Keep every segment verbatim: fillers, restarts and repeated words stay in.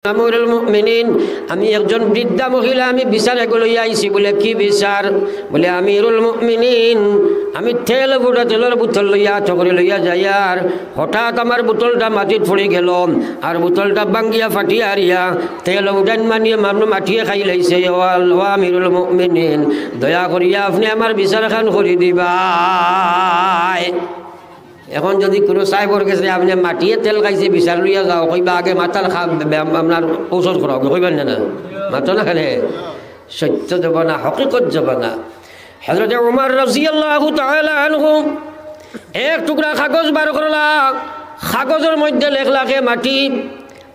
আমিরুল মুমিনিন, আমি একজন বৃদ্ধা মহিলা, আমি বিচার এগু লইয়া আইছি। বলে, "কি বিচার?" বলে, "আমিরুল মুমিনিন, আমি তেল ফুটা তেলর বোতল লইয়া আতো করি লইয়া যাইয়ার, হঠাৎ আমার বোতলটা মাটিত পড়ি গেল, আর বোতলটা ভাঙ্গিয়া ফাটিয়া হারিয়া তেল উঠান মানিয়ে মাটিয়ে খাইলাইছে। ও আল-, ও আমিরুল মুমিনিন, দয়া করিয়া আপনে আমার বিচারখান করি দিবায়।" এখন যুদি কুনু সাহেবর গেছে আপনে মাটিয়ে তেল খাইছে বিচার লইয়া যাও, কইবা, "আগে মাথার খা-, বে-, আপনার ঔষধ করাও," কইবা না, না? মাতো না কেনে? সত্য জমানা, হকিকত জমানা। হযরতে উমর রাদিয়াল্লাহু তাআলা আনহু এক টুকরা কাগজ বার করলা, কাগজর মধ্যে লেখলা কে মাটি,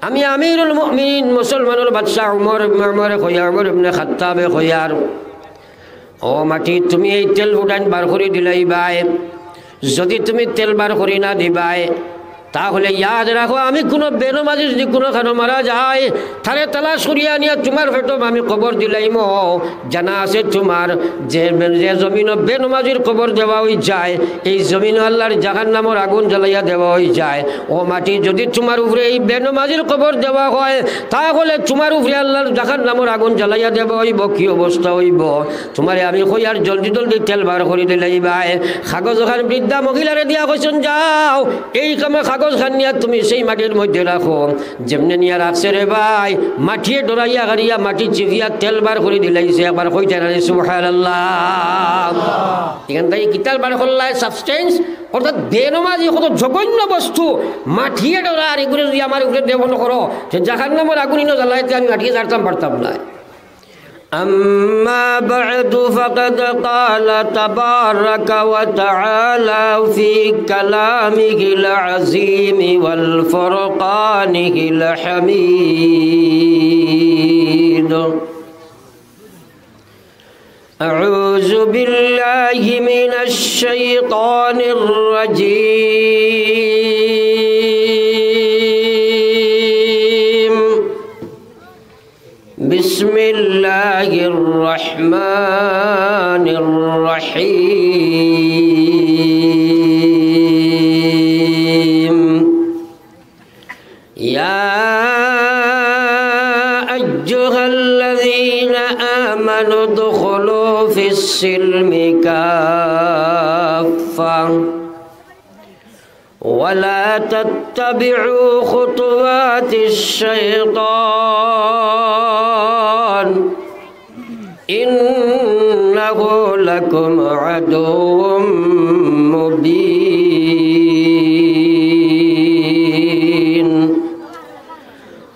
"আমি আমিরুল মুমিনিন, মুসলমানর বাদশা উমর, উমরে কইয়ার, উমর ইবনে খাত্তাবে কইয়ার, ও মাটি, তুমি এই তেল ফুটাইন বার করি দিলাইবায়। যুদি তুমি তেল বার করি না দিবায়, তাহলে ইয়াদ রাখো, আমি কুনু বেনমাজি যুদি কুনু খানো মারা যায়, তারে তালাশ করিয়া আনিয়া তুমার পেটো আমি কবর দিলাইমু। জানা আছে তুমার, যে, যে জমিনো বেনমাজির কবর দেওয়া অই যায়, এই জমিনো আল্লার জাহান্নামর আগুন জ্বালাইয়া দেওয়া অই যায়। ও মাটি, যুদি তুমার উপরে এই বেনমাজির কবর দেওয়া হয়, তাহলে তুমার উপরে আল্লার জাহান্নামর আগুন জ্বালাইয়া দেওয়া অইবো।" কি অবস্থা অইবো? তুমারে আমি কইয়ার, জলদি জলদি তেল বার করি দিলাইবায়। কাগজ খান বৃদ্ধা মহিলারে দিয়া কইছইন, "যাও, এই কামে কাগজ খান নিয়া তুমি সেই মাটির মধ্যে রাখো।" যেমনে নিয়া রাখছে রে ভাই, মাটিয়ে ডরাইয়া গাড়িয়া মাটি চিপিয়া তেল বার করি দিলাইছে। একবার কইতা নানি সুবহানাল্লাহ। এখান থাকি কিতার বার করলায় substance, অর্থাৎ বেনমাজি কত জঘন্য বস্তু, মাটিয়ে ডরার, এগুরে যুদি আমার উপরে দেওয়া করো, তে জাহান্নামর আগুন ইনো জ্বালাইতে আমি মাটিয়ে জারতাম পারতাম নায়। أما بعد فقد قال تبارك وتعالى في كلامه العظيم والفرقانه الحميد. أعوذ بالله من الشيطان الرجيم. بسم الله الرحمن الرحيم. يا أيها الذين آمنوا ادخلوا في السلم كافة ولا تتبعوا خطوات الشيطان إنه لكم عدو مبين.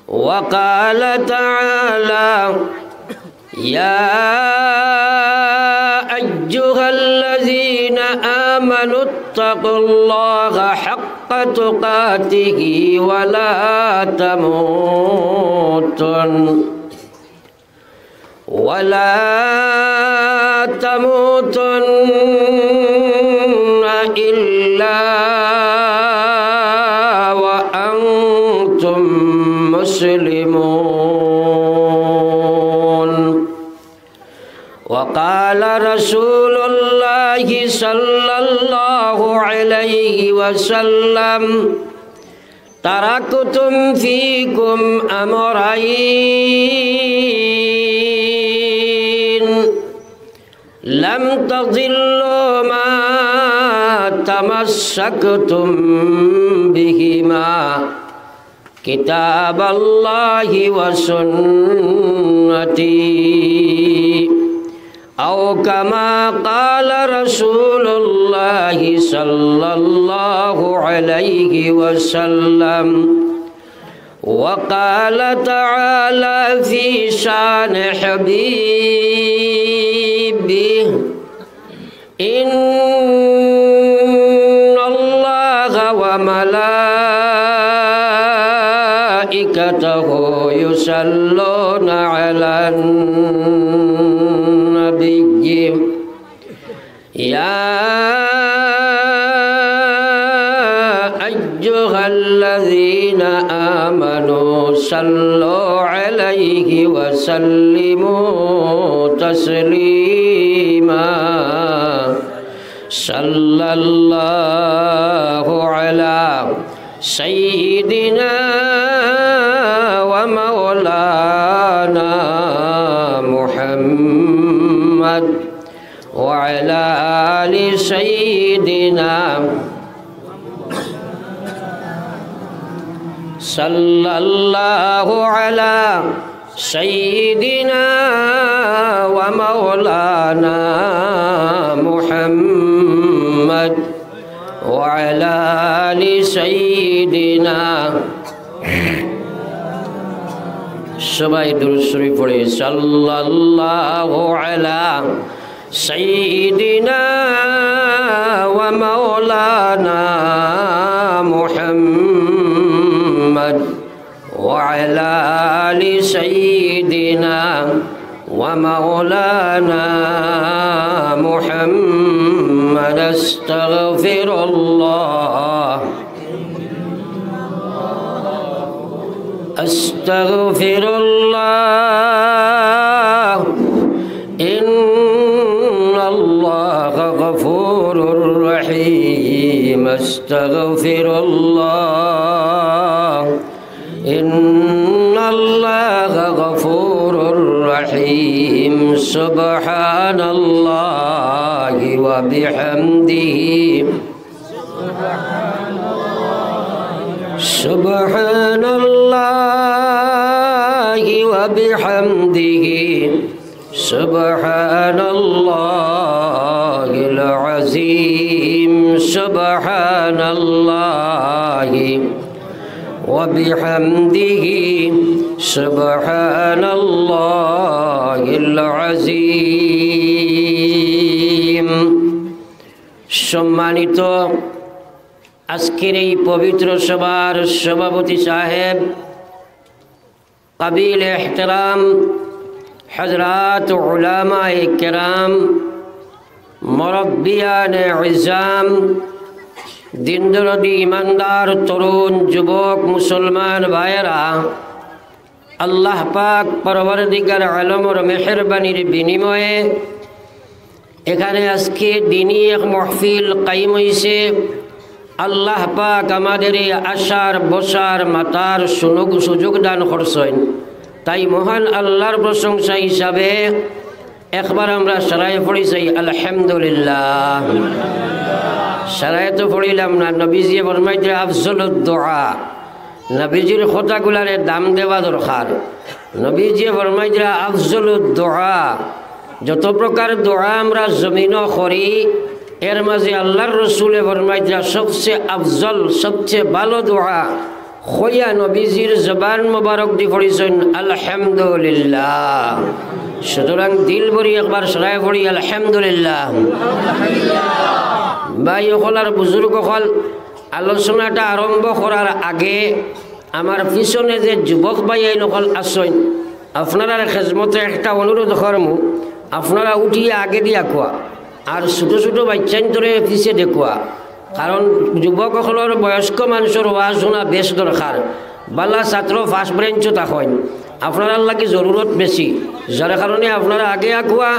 وقال تعالى: يا أيها الذين آمنوا اتقوا الله حق تقاته ولا تموتن، ولا تموتن إلا وأنتم مسلمون. وقال رسول الله صلى الله عليه وسلم: تركت فيكم أمرين لم تضلوا ما تمسكتم بهما، كتاب الله وسنتي، أو كما قال رسول الله صلى الله عليه وسلم. وقال تعالى في شان حبيبه: إن الله وملائكته يصلون على النبي، يا أيها الذين آمنوا صلوا عليه وسلموا تسليما. صلى الله على سيدنا ومولانا مولانا محمد وعلى آل سيدنا صلى الله على سيدنا ومولانا محمد وعلى آل سيدنا সবাই দুরূদ শরীফ পড়ি, সাল্লাল্লাহু আলা সাইয়্যিদিনা ওয়া মাওলানা মুহাম্মদ ওয়া আলা আলি সাইয়্যিদিনা ওয়া মাওলানা মুহাম্মদ। আস্তাগফিরুল্লাহ। أستغفر الله، إن الله غفور رحيم. أستغفر الله، إن الله غفور رحيم. سبحان الله وبحمده، سبحان الله وبحمده، سبحان الله العظيم، سبحان الله وبحمده، سبحان الله العظيم। সম্মানিত আজকের এই পবিত্র সভার সভাপতি সাহেব, কাবিল এহতেরাম হযরত উলামায়ে কেরাম, মুরব্বিয়ানে ইজাম, দিনদরদি ইমানদার তরুণ যুবক মুসলমান ভাইয়েরা, আল্লাহ পাক পরওয়ারদিগার আলমর মেহেরবানির বিনিময়ে এখানে আজকে দিনি এক মহফিল কায়েম হইছে। আল্লাহ পাক আমাদেরে আসার, বসার, মাতার সুযোগ, সুযোগ দান করছইন। তাই মহান আল্লাহর প্রশংসা হিসাবে একবার আমরা সারায় পড়ি চাই আলহামদুলিল্লাহ। সারায় তো পড়িলাম না, নবীজিয়ে ফরমাইতরা আফজলুদ দোয়া, নবীজির কথাগুলারে দাম দেওয়া দরকার। নবীজিয়ে ফরমাইতরা আফজলুদ দোয়া, যত প্রকার দোয়া আমরা জমিনো করি, এর মাঝে আল্লাহর রসুলে ফরমাইতরা সবচেয়ে আফজল, সবচেয়ে ভালো দোয়া কইয়া নবীজির জবান মোবারকদি পড়িছইন আলহামদুলিল্লাহ। সুতরাং দিল ভরি একবার সারায় পড়ি আলহামদুলিল্লাহ। ভাই অকল আর বুজুর্গ অকল, আলোচনাটা আরম্ভ করার আগে আমার পিছনে যে যুবক ভাইয়াইন অকল আছইন, আপনারার খেজমতে একটা অনুরোধ করমু, আপনারা উঠিয়া আগেদি আউক্কা, আর ছোট ছোট বাইচ্চাইন্তরে পিছে দেউক্কা। কারণ যুবক অকলর, বয়স্ক মানষর ওয়াজ হুনা বেশ দরকার। বালা ছাত্র ফার্স্ট বেঞ্চো থাকইন, আপনারার লাগি জরুরত বেশি, যার কারণে আপনারা আগে আউক্কা।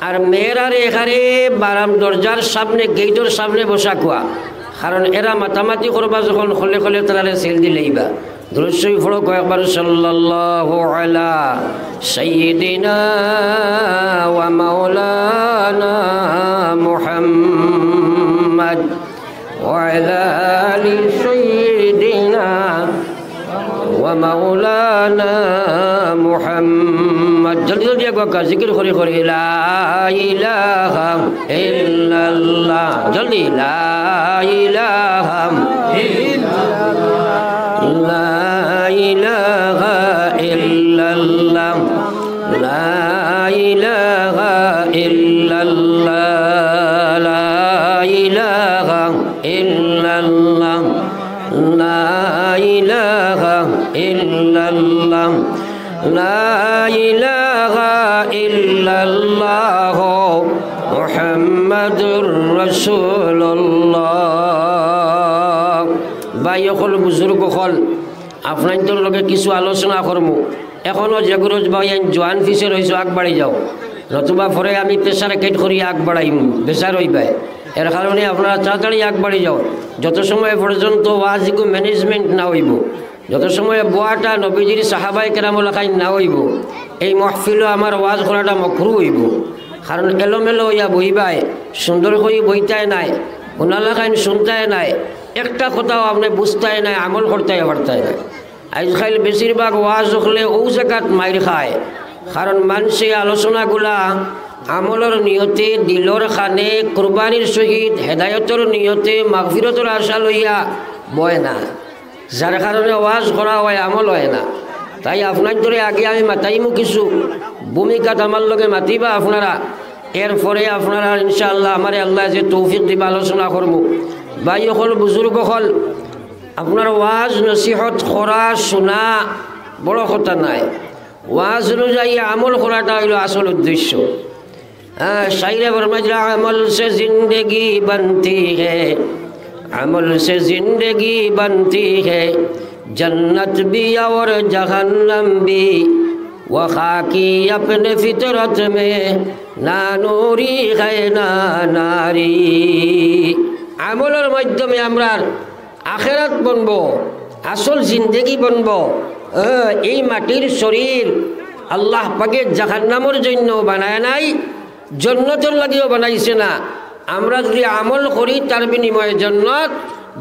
আর মেয়েরারে এখানে বারাম দরজার সামনে, গেইটর সামনে বসাউক্কা, কারণ এরা মাতামাতি করবা যখন, খলে খলে তারারে সেল দিলাইবা। দুরূদ শরীফ পড়ো কয়েকবার, সাল্লাল্লাহু আলা সাইয়্যিদিনা ওয়া মাওলানা মুহাম্মদ ওয়া আলা আলি সাইয়্যিদিনা ওয়া মাওলানা মুহাম্মদ। জলদি জলদি আউক্কা, জিকির করি করি, লা ইলাহা ইল্লাল্লাহ। জলদি, লা ইলাহা, লা ইলাহা ইল্লাল্লাহ। لا إله إلا الله، لا إله إلا الله، لا إله إلا الله، لا إله إلا الله، محمد رسول الله। ভাই অকল, বুজুর্গ অকল, আপনাইন্তর লগে কিছু আলোচনা করমু। এখনো যেগু রোজ ভাইয়াইন জোয়ান পিছে রইছো, আগ বাড়ি যাও, নতুবা পরে আমি প্রেশার কেট করি আগ বাড়াইমু, বেজার অইবায়। এর কারণে আপনারা তাড়াতাড়ি আগ বাড়ি যাও, যত সময় পর্যন্ত ওয়াজ ইগু ম্যানেজমেন্ট না অইবো। যত সময় বওয়াটা নবীজির সাহাবায়ে কেরামর লাখান না অইবো, এই মহফিলো আমার ওয়াজ করাটা মকরু অইবো। কারণ এলোমেলো অইয়া বইবায়, সুন্দর করি বইতায় নায়, হুনার লাখান হুনতায় নায়, একটা কথাও আপনে বুঝতায় নায়, আমল করতায় পারতায় নায়। আইজকাইল বেশিরভাগ ওয়াজ অকলে অউ জাগাত মাইর খায়, কারণ মানষে আলোচনাগুলা আমলর নিয়তে, দিলর কানে, কুরবানির সহিত, হেদায়তর নিয়তে, মাগফিরতর আশা লইয়া বয় না। যার কারণে ওয়াজ করা অয়, আমল অয় না। তাই আপনাইনতরে আগে আমি মাতাইমু কিছু, ভূমিকাত আমার লগে মাতিবা আপনারা, এরপরে আপনারা ইনশাআল্লাহ আমারে আল্লায় যে তৌফিক দিবা আলোচনা করমু। ভাই অকল, বুজুর্গ অকল, আপনার ওয়াজ নসিহত করা, হুনা বড় কথা নায়, ওয়াজ অনুযায়ী আমল করাটা অইলো আসল উদ্দেশ্য। হ্যাঁ, শাইরে ফরমাইরা, "عمل سے زندگی بنتی ہے، عمل سے زندگی بنتی ہے، جنت بھی اور جہنم بھی، وہ خاکی اپنے فطرت میں، نہ نوری ہے نہ ناری۔" আমলর মাধ্যমে আমরার আখেরাত বনবো, আসল জিন্দেগি বনবো। আহ, এই মাটির শরীর আল্লাহ পাকে জাহান্নামর জন্য বানায় নাই, জন্নতর লাগিও বানাইছে না। আমরা যদি আমল করি, তার বিনিময়ে জন্নত,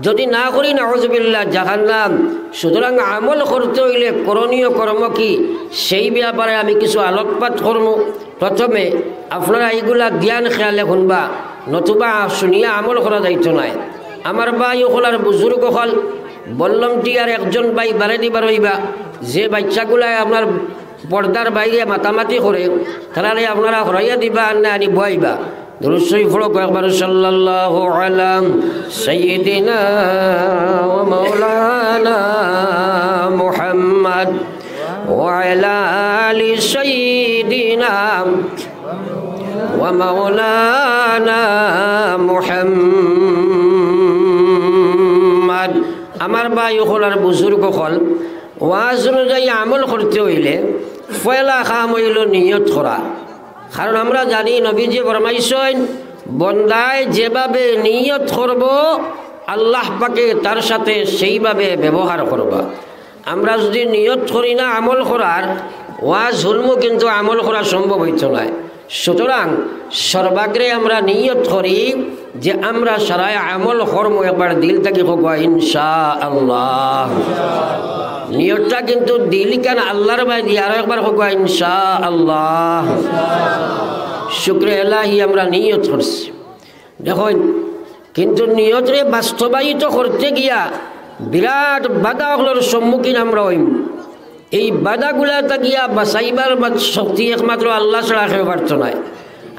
যদি না করি, নাউজুবিল্লাহ, জাহান্নাম। সুতরাং আমল করতে অইলে করণীয় কর্ম কি, সেই ব্যাপারে আমি কিছু আলোকপাত করমু। প্রথমে আপনারা এইগুলা ধ্যান খেয়ালে হুনবা, নতুবা শুনিয়া আমল করা যাইতো নায়। আমার ভাই অকল আর বুজুর্গ অকল, বললাম টি আর একজন ভাই বারে দিবার অইবা, যে বাচ্চাগুলায় আপনার পর্দার বাইরে মাতামাতি করে, তারারে আপনারা হরাইয়া দিবা আর না আনি বওয়াইবা। দুরূদ শরীফ পড়ো কয়েকবার, সাল্লাল্লাহু আলা সাইয়্যিদিনা ওয়া মাওলানা মুহাম্মদ ওয়া আলা আলি সাইয়্যিদিনা ওয়া মাওলানা মুহাম্মদ। আমার ভাই অকল আর বুজুর্গ অকল, ওয়াজ অনুযায়ী আমল করতে অইলে পয়লা কাম অইলো নিয়ত করা। কারণ আমরা জানি নবীজি ফরমাইছইন, বন্দায় যেভাবে নিয়ত করবো, আল্লাহ পাকে তার সাথে সেইভাবে ব্যবহার করবা। আমরা যদি নিয়ত করি না আমল করার, ওয়াজ হুনমু কিন্তু আমল করা সম্ভব অইতো নায়। সুতরাং সর্বাগ্রে আমরা নিয়ত করি যে আমরা সারায় আমল করমু, একবার দিল থাকি কউক্কা ইনশাআল্লাহ। নিয়তটা কিন্তু দিল কান আল্লাহর বায় দিয়া, আরো একবার কউক্কা ইনশাআল্লাহ। শুকরে এলাহি আমরা নিয়ত করছি। দেখইন, কিন্তু নিয়তরে বাস্তবায়িত করতে গিয়া বিরাট বাধা অকলর সম্মুখীন আমরা অইমু। এই বাধাগুলা থাকিয়া বাঁচাইবার মা-, শক্তি একমাত্র আল্লাহ ছাড়া কেউ পারতো নায়।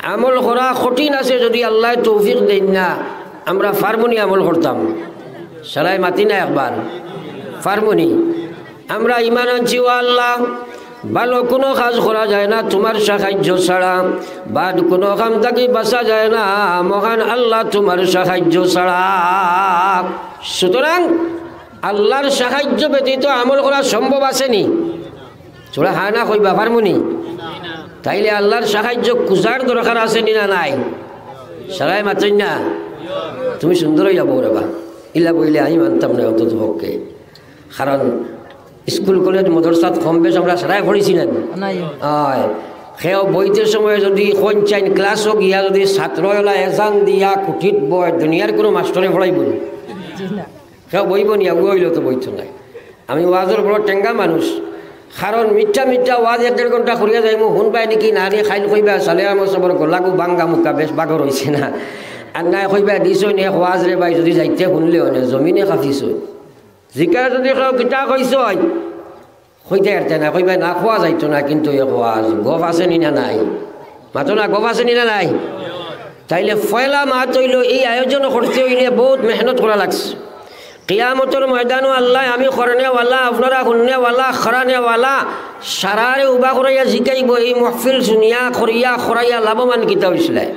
আমল করা কঠিন আছে, যদি আল্লায় তৌফিক দেইন না, আমরা পারমুনি আমল করতাম? সারায় মাতি না একবার, পারমুনি? আমরা ইমান আনছি, ও আল্লাহ, ভালো কুনু কাজ করা যায় না তুমার সাহায্য ছাড়া, বাদ কুনু কাম থাকি বাঁচা যায় না মহান আল্লাহ তুমার সাহায্য ছাড়া। সুতরাং আল্লাহর সাহায্য ব্যতীত আমল করা সম্ভব আছেনি? থুড়া হা না কইবা, পারমুনি? তাইলে আল্লাহর সাহায্য খুজার দরকার আছেনি না নাই? সারায় মাতইন না। তুমি সুন্দর অইয়া বও রেবা। ইলা বইলে আমি মানতাম না অন্তত পক্ষে। কারণ স্কুল, কলেজ, মাদ্রাসাত কম বেশ আমরা সারায় পড়ছি না নি? নাই। অয়, কেউ বইতে সময় যদি কোন চাইন ক্লাসও গিয়া যদি ছাত্র অলা এজান দিয়া কুঠিত বয়, দুনিয়ার কুনু মাস্টরে পড়াইবো নি? জি না। কেউ বইবো নি? আগুয়া অইলেও তো বইতো নায়। আমি ওয়াজর বড় টেঙ্গা মানুষ, কারণ মিঠা মিঠা ওয়াজ এক দেড় ঘন্টা করিয়া যাইমু, হুনবায় নাকি না রে, কাইল কইবা সালে আমার সবর গলাগু বাঙ্গা মুখা বেশ বাগর অইছে না, আর নায় কইবা দিছইন এক ওয়াজ রে ভাই, যদি যাইতে হুনলে অনে জমিনে কাঁপিছইন। জিকার যদি কেউ কিতা কইছইন, কইতে পারতে না, কইবা না, কওয়া যাইতো না, কিন্তু এক ওয়াজ, গফ আছেনি না নাই? মাতো না, গফ আছেনি না নাই? তাইলে পয়লা মাত অইলো, এই আয়োজন করতে অইলে বউত মেহনত করা লাগছে। কিয়ামতর ময়দানো আল্লায় আমি করনেওয়ালা, আপনারা হুননেওয়ালা, করানেওয়ালা, সারারে উবা করাইয়া জিকাইবো, এই মহফিল শুনিয়া, করিয়া, করাইয়া লাভবান কিতা অইছিলায়?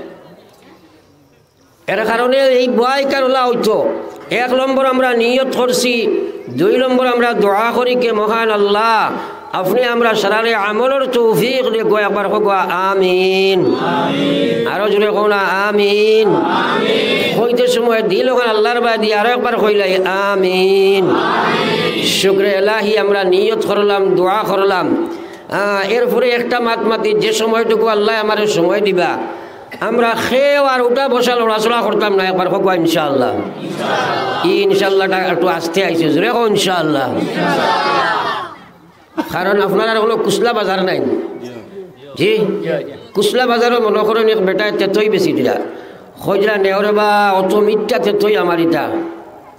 এর কারণে এই বওয়াই কারলা অইতো। এক নম্বর আমরা নিয়ত করছি, দুই নম্বর আমরা দোয়া করি কে মহান আল্লাহ, আপনে আমরা সারারে আমলর তৌফিক দেউক্কা, একবার কউক্কা আমিন। আরো জোরে কও না আমিন। কইতে সময় দিল অখান আল্লাহর বায় দি আরো একবার কইলাই আমিন। শুকরে এলাহি আমরা নিয়ত করলাম, দোয়া করলাম। আহ, এরপরে একটা মাত মাতি, যে সময়টুকু আল্লায় আমারে সময় দিবা, আমরা কেউ আর উঠা বসা লড়াচড়া করতাম না। একবার কউক্কা ইনশাআল্লাহ। ই ইনশাআল্লাহটা একটু আস্তে আইছে, জোরে কও ইনশাআল্লাহ। কারণ আপনারার কুনো কুশলা বাজার নাই। জি, কুশলা বাজারো মনো করইন এক বেটায় তেতই বেচিরা। কইরা, "নেও রে বা, অত মিঠা তেতই আমার ইটা।"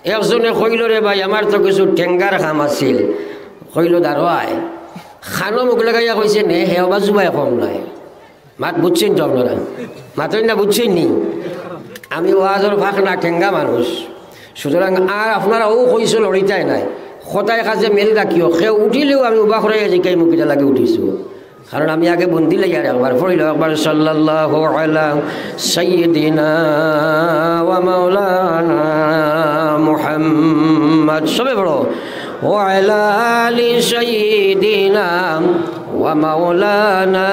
একজনে কইলো, "রে ভাই, আমার তো কিছু টেঙ্গার কাম আছিল।" কইলো, "দারোয়ায়।" কানো মুখ লাগাইয়া কইছে, "নে, হে অবা জুবায় কম নায়।" মাত বুঝছইন তো আপনারা? মাতইন না, বুঝছইন নি? আমি ওয়াজর ফাঁক না, টেঙ্গা মানুষ। সুতরাং আর আপনারা অউ কইছো লড়িতায় নায়। কথায় কাজে মিল রাখিও। কেউ উঠিলেও আমি উবা করাইয়া জিকাইমু কিতার লাগি উঠিছো। কারণ আমি আগে বন্দি লইয়ার একবার পড়িলাম, একবার সাল্লাল্লাহু আলা সাইয়্যিদিনা ওয়া মাওলানা মুহাম্মদ। সবে পড়ো। ওয়া আলা আলি সাইয়্যিদিনা ওয়া মাওলানা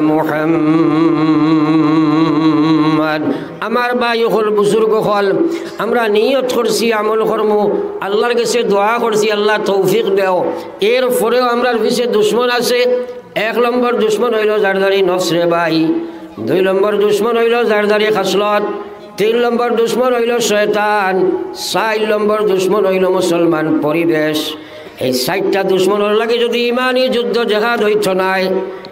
মুহাম্মদ। আমার ভাই অকল, বুজুর্গ অকল, আমরা নিয়ত করছি, আমল করমু, আল্লাহর গেছে দোয়া করছি, "আল্লাহ তৌফিক দেও।" এরপরেও আমরার পিছে দুশমন আছে। এক নম্বর দুশমন অইলো জারজারি নফস রে ভাই, দুই নম্বর দুশমন অইলো জারজারি খাসলত, তিন নম্বর দুশমন অইলো শয়তান, চাইর নম্বর দুশমন অইলো মুসলমান পরিবেশ। এই চাইরটা দুশমনর লাগি যুদি ইমানি যুদ্ধ জেহাদ অইতো নায়,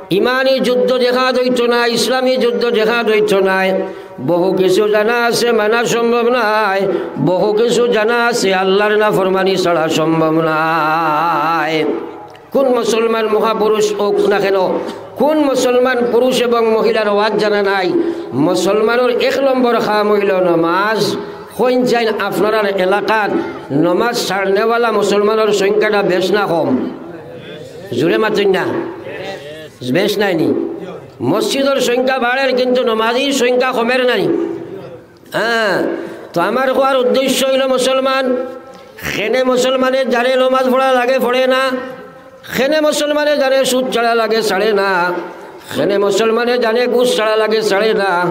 ইমানি যুদ্ধ জেহাদ অইতো নায়, ইসলামী যুদ্ধ জেহাদ অইতো নায়, বহু কিছু জানা আছে, মানা সম্ভব নায়, বহু কিছু জানা আছে, আল্লাহর নাফরমানি ছাড়া সম্ভব নায়। কুন মুসলমান মহাপুরুষ অউক না কেন, কুন মুসলমান পুরুষ এবং মহিলার ওয়াজ জানা নাই? মুসলমানর এক নম্বর কাম অইলো নমাজ। কইন চাইন আপনারার এলাকাত নমাজ ছাড়নেওয়ালা মুসলমানর সংখ্যাটা বেশ না কম? জোরে মাতইন না, বেশ নায় নি? মসজিদর সংখ্যা বাড়ের, কিন্তু নমাজির সংখ্যা কমের নায়। হ্যাঁ, তো আমার কওয়ার উদ্দেশ্য অইলো মুসলমান, কেনে মুসলমানে জানে নমাজ পড়া লাগে পড়ে না, কেনে মুসলমানে জানে সুদ ছাড়া লাগে ছাড়ে না, কেনে মুসলমানে জানে ঘুষ ছাড়া লাগে ছাড়ে না,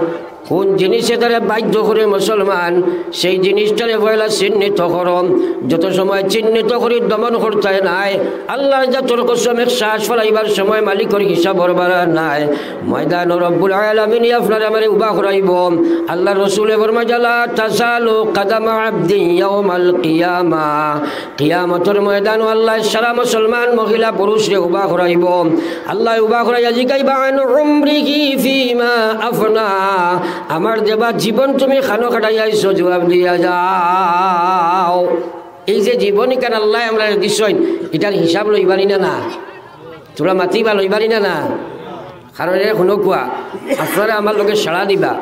কুন জিনিসে তারে বাধ্য করে মুসলমান, সেই জিনিসটারে পয়লা চিহ্নিত করো। যত সময় চিহ্নিত করি দমন করতায় নায়, আল্লাহর জাতর কসম, এক শ্বাস ফালাইবার সময় মালিকর হিসাব বরবার নায়। ময়দানো রব্বুল আলামিন আপনারে আমারে উবা করাইবো। আল্লাহর রসুলে ফরমাইন, "লা তাজালু কাদামা আবদিন ইয়াউমাল কিয়ামা।" কিয়ামতর ময়দানো আল্লায় সারা মুসলমান মহিলা পুরুষরে উবা করাইবো। আল্লায় উবা করাইয়া জিকাইবা, "আন উমরিহি ফিমা আফনা।" আমার দেবা জীবন তুমি কানো কাটাইয়া আইছো, জবাব দিয়া যাও। এই যে জীবন ইখান আল্লায় আমরারে দিছইন, ইটার হিসাব লইবানি না, না? তুমরা মাতিবা, লইবানি না, না? কারণ এরে হুনউক্কা, আপনারা আমার লগে সাড়া দিবা,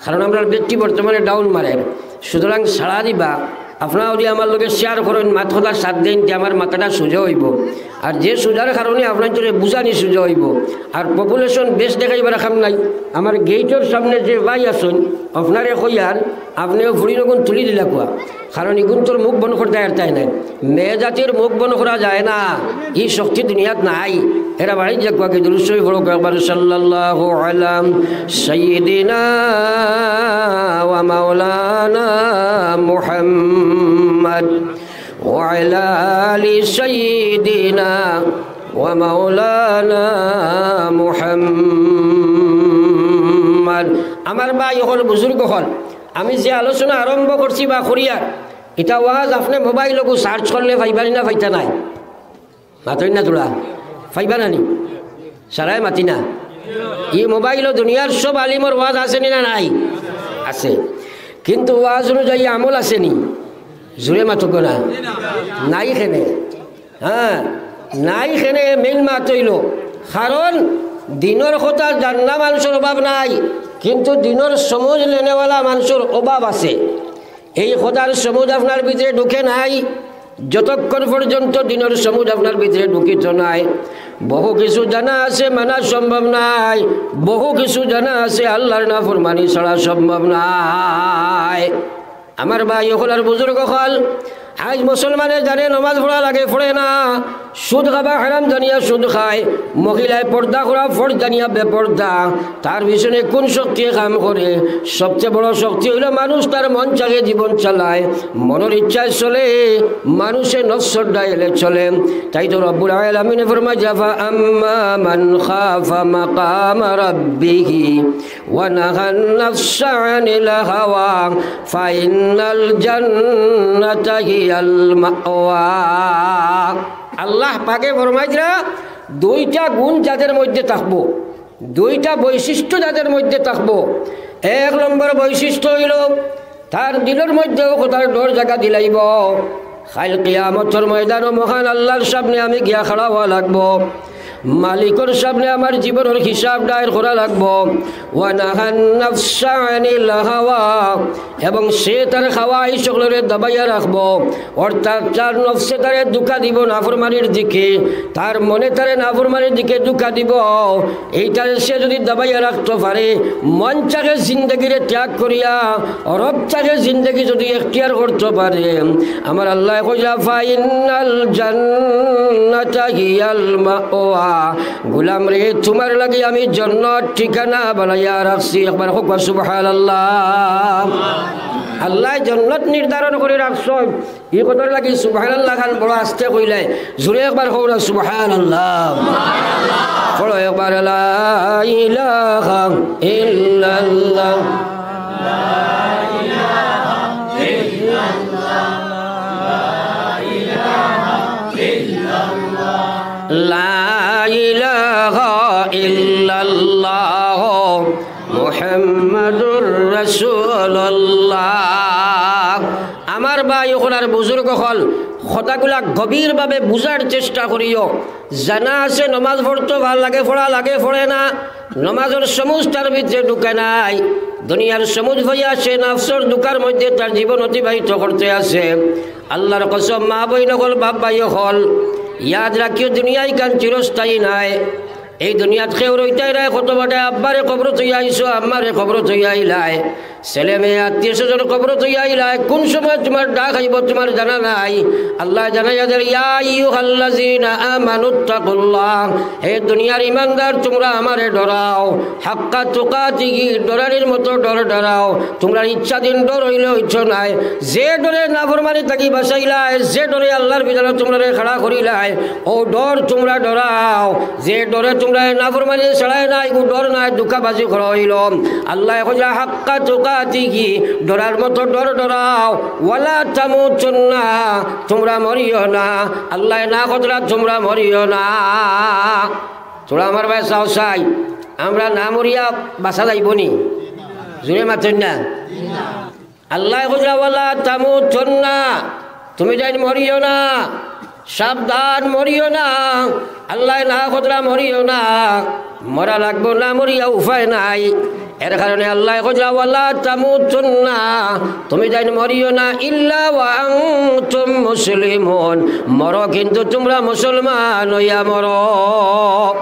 কারণ আমরার battery বর্তমানে down মারের। সুতরাং সাড়া দিবা, আপনারা যুদি আমার লগে share করইন, মাত কথার সাথ দেইন, তে আমার মাথাটা সোজা অইবো। আর যে সোজার কারণে আপনারারে বুঝানি সোজা অইবো। আর population বেশ দেখাইবার কাম নাই। আমার gateর সামনে যে ভাই আছইন, আপনারে কইয়ার, আপনেও ফুড়িনগুন তুলি দিলাউক্কা। কারণ ইগুনতর মুখ বন্ধ করতায় পারতায় নায়। মেয়ে জাতির মুখ বন্ধ করা যায় না, ই শক্তি দুনিয়াত নাই। এরা বাড়িত যাউক্কা, আগে দুরূদ শরীফ পড়উক্কা একবার, সাল্লাল্লাহু আলা সাইয়্যিদিনা ওয়া মাওলানা মুহাম্মদ ওয়া আলা আলি সাইয়্যিদিনা ওয়া মাওলানা মুহাম্মদ। আমার ভাই অকল, বুজুর্গ অকল, আমি যে আলোচনা আরম্ভ করছি বা করিয়ার, ইটা ওয়াজ আপনে mobile অগু search করলে পাইবানি না পাইতা নায়? মাতইন না তুমরা, পাইবা না নি? সারায় মাতি না। ই mobileও দুনিয়ার সব আলিমর ওয়াজ আছে নি না নাই? আছে। কিন্তু ওয়াজ অনুযায়ী আমল আছে নি? জোরে মাতউক্কা না। নাই কেনে? হ্যাঁ, নাই কেনে main মাত অইলো, কারণ দিনর কথা জানা মানষর অভাব নাই, কিন্তু দিনর সমুজ লেনেওয়ালা মানষর অভাব আছে। এই কথার সমুজ আপনার ভিতরে ঢুকে নাই, যতক্ষণ পর্যন্ত দিনর সমুজ আপনার ভিতরে ঢুকিত নাই। বহু কিছু জানা আছে, মানা সম্ভব নাই। বহু কিছু জানা আছে, আল্লাহর নাফরমানি ছাড়া সম্ভব নাই। আমার ভাই অকল আর বুজুর্গ অকল, আইজ মুসলমানে জানে নমাজ পড়া লাগে, পড়ে না। সুদ খাবা হারাম জানিয়া সুদ খায়, মহিলায় পর্দা করা ফরজ জানিয়া বেপর্দা। তার পিছনে কোন শক্তিয়ে কাম করে? সবচেয়ে বড় শক্তি অইলো মানুষ তার মন চাহে জীবন চালায়, মনর ইচ্ছায় চলে, মানুষে নফসর ডাইলে চলে। তাই তো রব্বুল আলামিনে ফরমায়, "আফা আম্মা মান খাফা মাকামা রাব্বিহি ওয়া নাহান নাফসা আনিল হাওয়া ফাইন্নাল জান্নাতা হিয়াল মাওয়া।" আল্লাহ পাকে ফরমাইতরা, দুইটা গুণ যাদের মধ্যে থাকবো, দুইটা বৈশিষ্ট্য যাদের মধ্যে থাকবো, এক নম্বর বৈশিষ্ট্য অইলো তার দিলর মধ্যে অউ কথার ডর জাগা দিলাইবো, কাইল কিয়ামতর ময়দানো মহান আল্লাহর সামনে আমি গিয়া খাড়া অওয়া লাগবো, মালিকর সামনে আমার জীবনর হিসাব দায়ের করা লাগবো। ওয়া নাহান নাফসা আনিল হাওয়া, এবং সে তার খাওয়াইশ অকলরে দাবাইয়া রাখবো, অর্থাৎ তার নফসে তারে ধোঁকা দিবো নাফরমানির দিকে, তার মনে তারে নাফরমানির দিকে ধোঁকা দিবো। এইটারে সে যদি দাবাইয়া রাখতো পারে, মন চাহে জিন্দেগিরে ত্যাগ করিয়া রব চাহে জিন্দেগি যদি এখতিয়ার করতো পারে, আমার আল্লায় কইলা, "ফাইন্নাল জান্নাতা হিয়াল মাওয়া।" গোলাম রে, তুমার লাগি আমি জন্নত ঠিকানা বানাইয়া রাখছি। একবার কউক্কা সুবহানাল্লাহ। আল্লায় জন্নত নির্ধারণ করি রাখছইন। ই কথার লাগি সুবহানাল্লাহ খান বড় আস্তে কইলায়, জোরে একবার কউক্কা সুবহানাল্লাহ। পড়ো একবার, লা ইলাহা ইল্লাল্লাহ। লা ইলাহা ইল্লাল্লাহ মুহাম্মাদুর রাসূলুল্লাহ। আমার ভাই অকল আর বুজুর্গ অকল, কথাগুলা গভীরভাবে বুঝার চেষ্টা করিও। জানা আছে নমাজ পড়তো ভালা লাগে, পড়া লাগে, পড়ে না, নমাজর সমুজ তার ভিতরে ঢুকে নাই, দুনিয়ার সমুজ পাইয়া সে নফসর ধোঁকার মধ্যে তার জীবন অতিবাহিত করতে আছে। আল্লাহর কসম, মা বইন অকল, বাপ ভাই অকল, ইয়াদ রাখিও, দুনিয়া ইখান চিরস্থায়ী নায়। এই দুনিয়াত কেউ রইতায় নায়, কত বাটে আব্বারে কবরো থইয়া আইছো, আম্মারে কবরো থইয়া আইলায়, ছেলে মেয়ে আত্মীয় স্বজন কবরো থইয়া আইলায়, কোন সময় তুমার ডাক আইবো তুমার জানা নাই। আল্লায় জানাইয়া দের, ইয়া আইয়ুহাল্লাযীনা আমানুত্তাকুল্লাহ, হে দুনিয়ার ইমানদার, তুমরা আমারে ডরাও, হাক্কা তুকাতিহি, ডরানির মতো ডর ডরাও। তুমরার ইচ্ছাধীন ডর অইলে অইতো নায়, যে ডরে নাফরমানি থাকি বাঁচাইলায়, যে ডরে আল্লাহর বিধানো তুমরারে খাড়া করিলায়, অউ ডর তুমরা ডরাও। যে ডরে তুমরারে নাফরমানি ছাড়ায় নায়, ইগু ডর নায়, ধোঁকাবাজি করা অইলো। আল্লায় কইলা, হাক্কা তুকাতিহি, ডরার মতো ডর ডরাও। ওয়ালা তামুতুন্না, তুমরা মরিও না। আল্লায় না করতরা তুমরা মরিও না। থুড়া আমার ভাই চাও চাই, আমরা না মরিয়া বাঁচা যাইবো নি? জোরে মাতইন না। আল্লায় কইরা, "ওয়ালা তামুতুন্না", তুমি যাইন মরিও না, সাবধান মরিও না। আল্লায় না করতরা মরিও না, মরা লাগবো, না মরিয়া উপায় নাই। এর কারণে আল্লায় কইরা, "ওয়ালা তামুতুন্না", তুমি যাইন মরিও না, "ইল্লা ওয়া আনতুম মুসলিমুন", মরো কিন্তু তুমরা মুসলমান অইয়া মরো।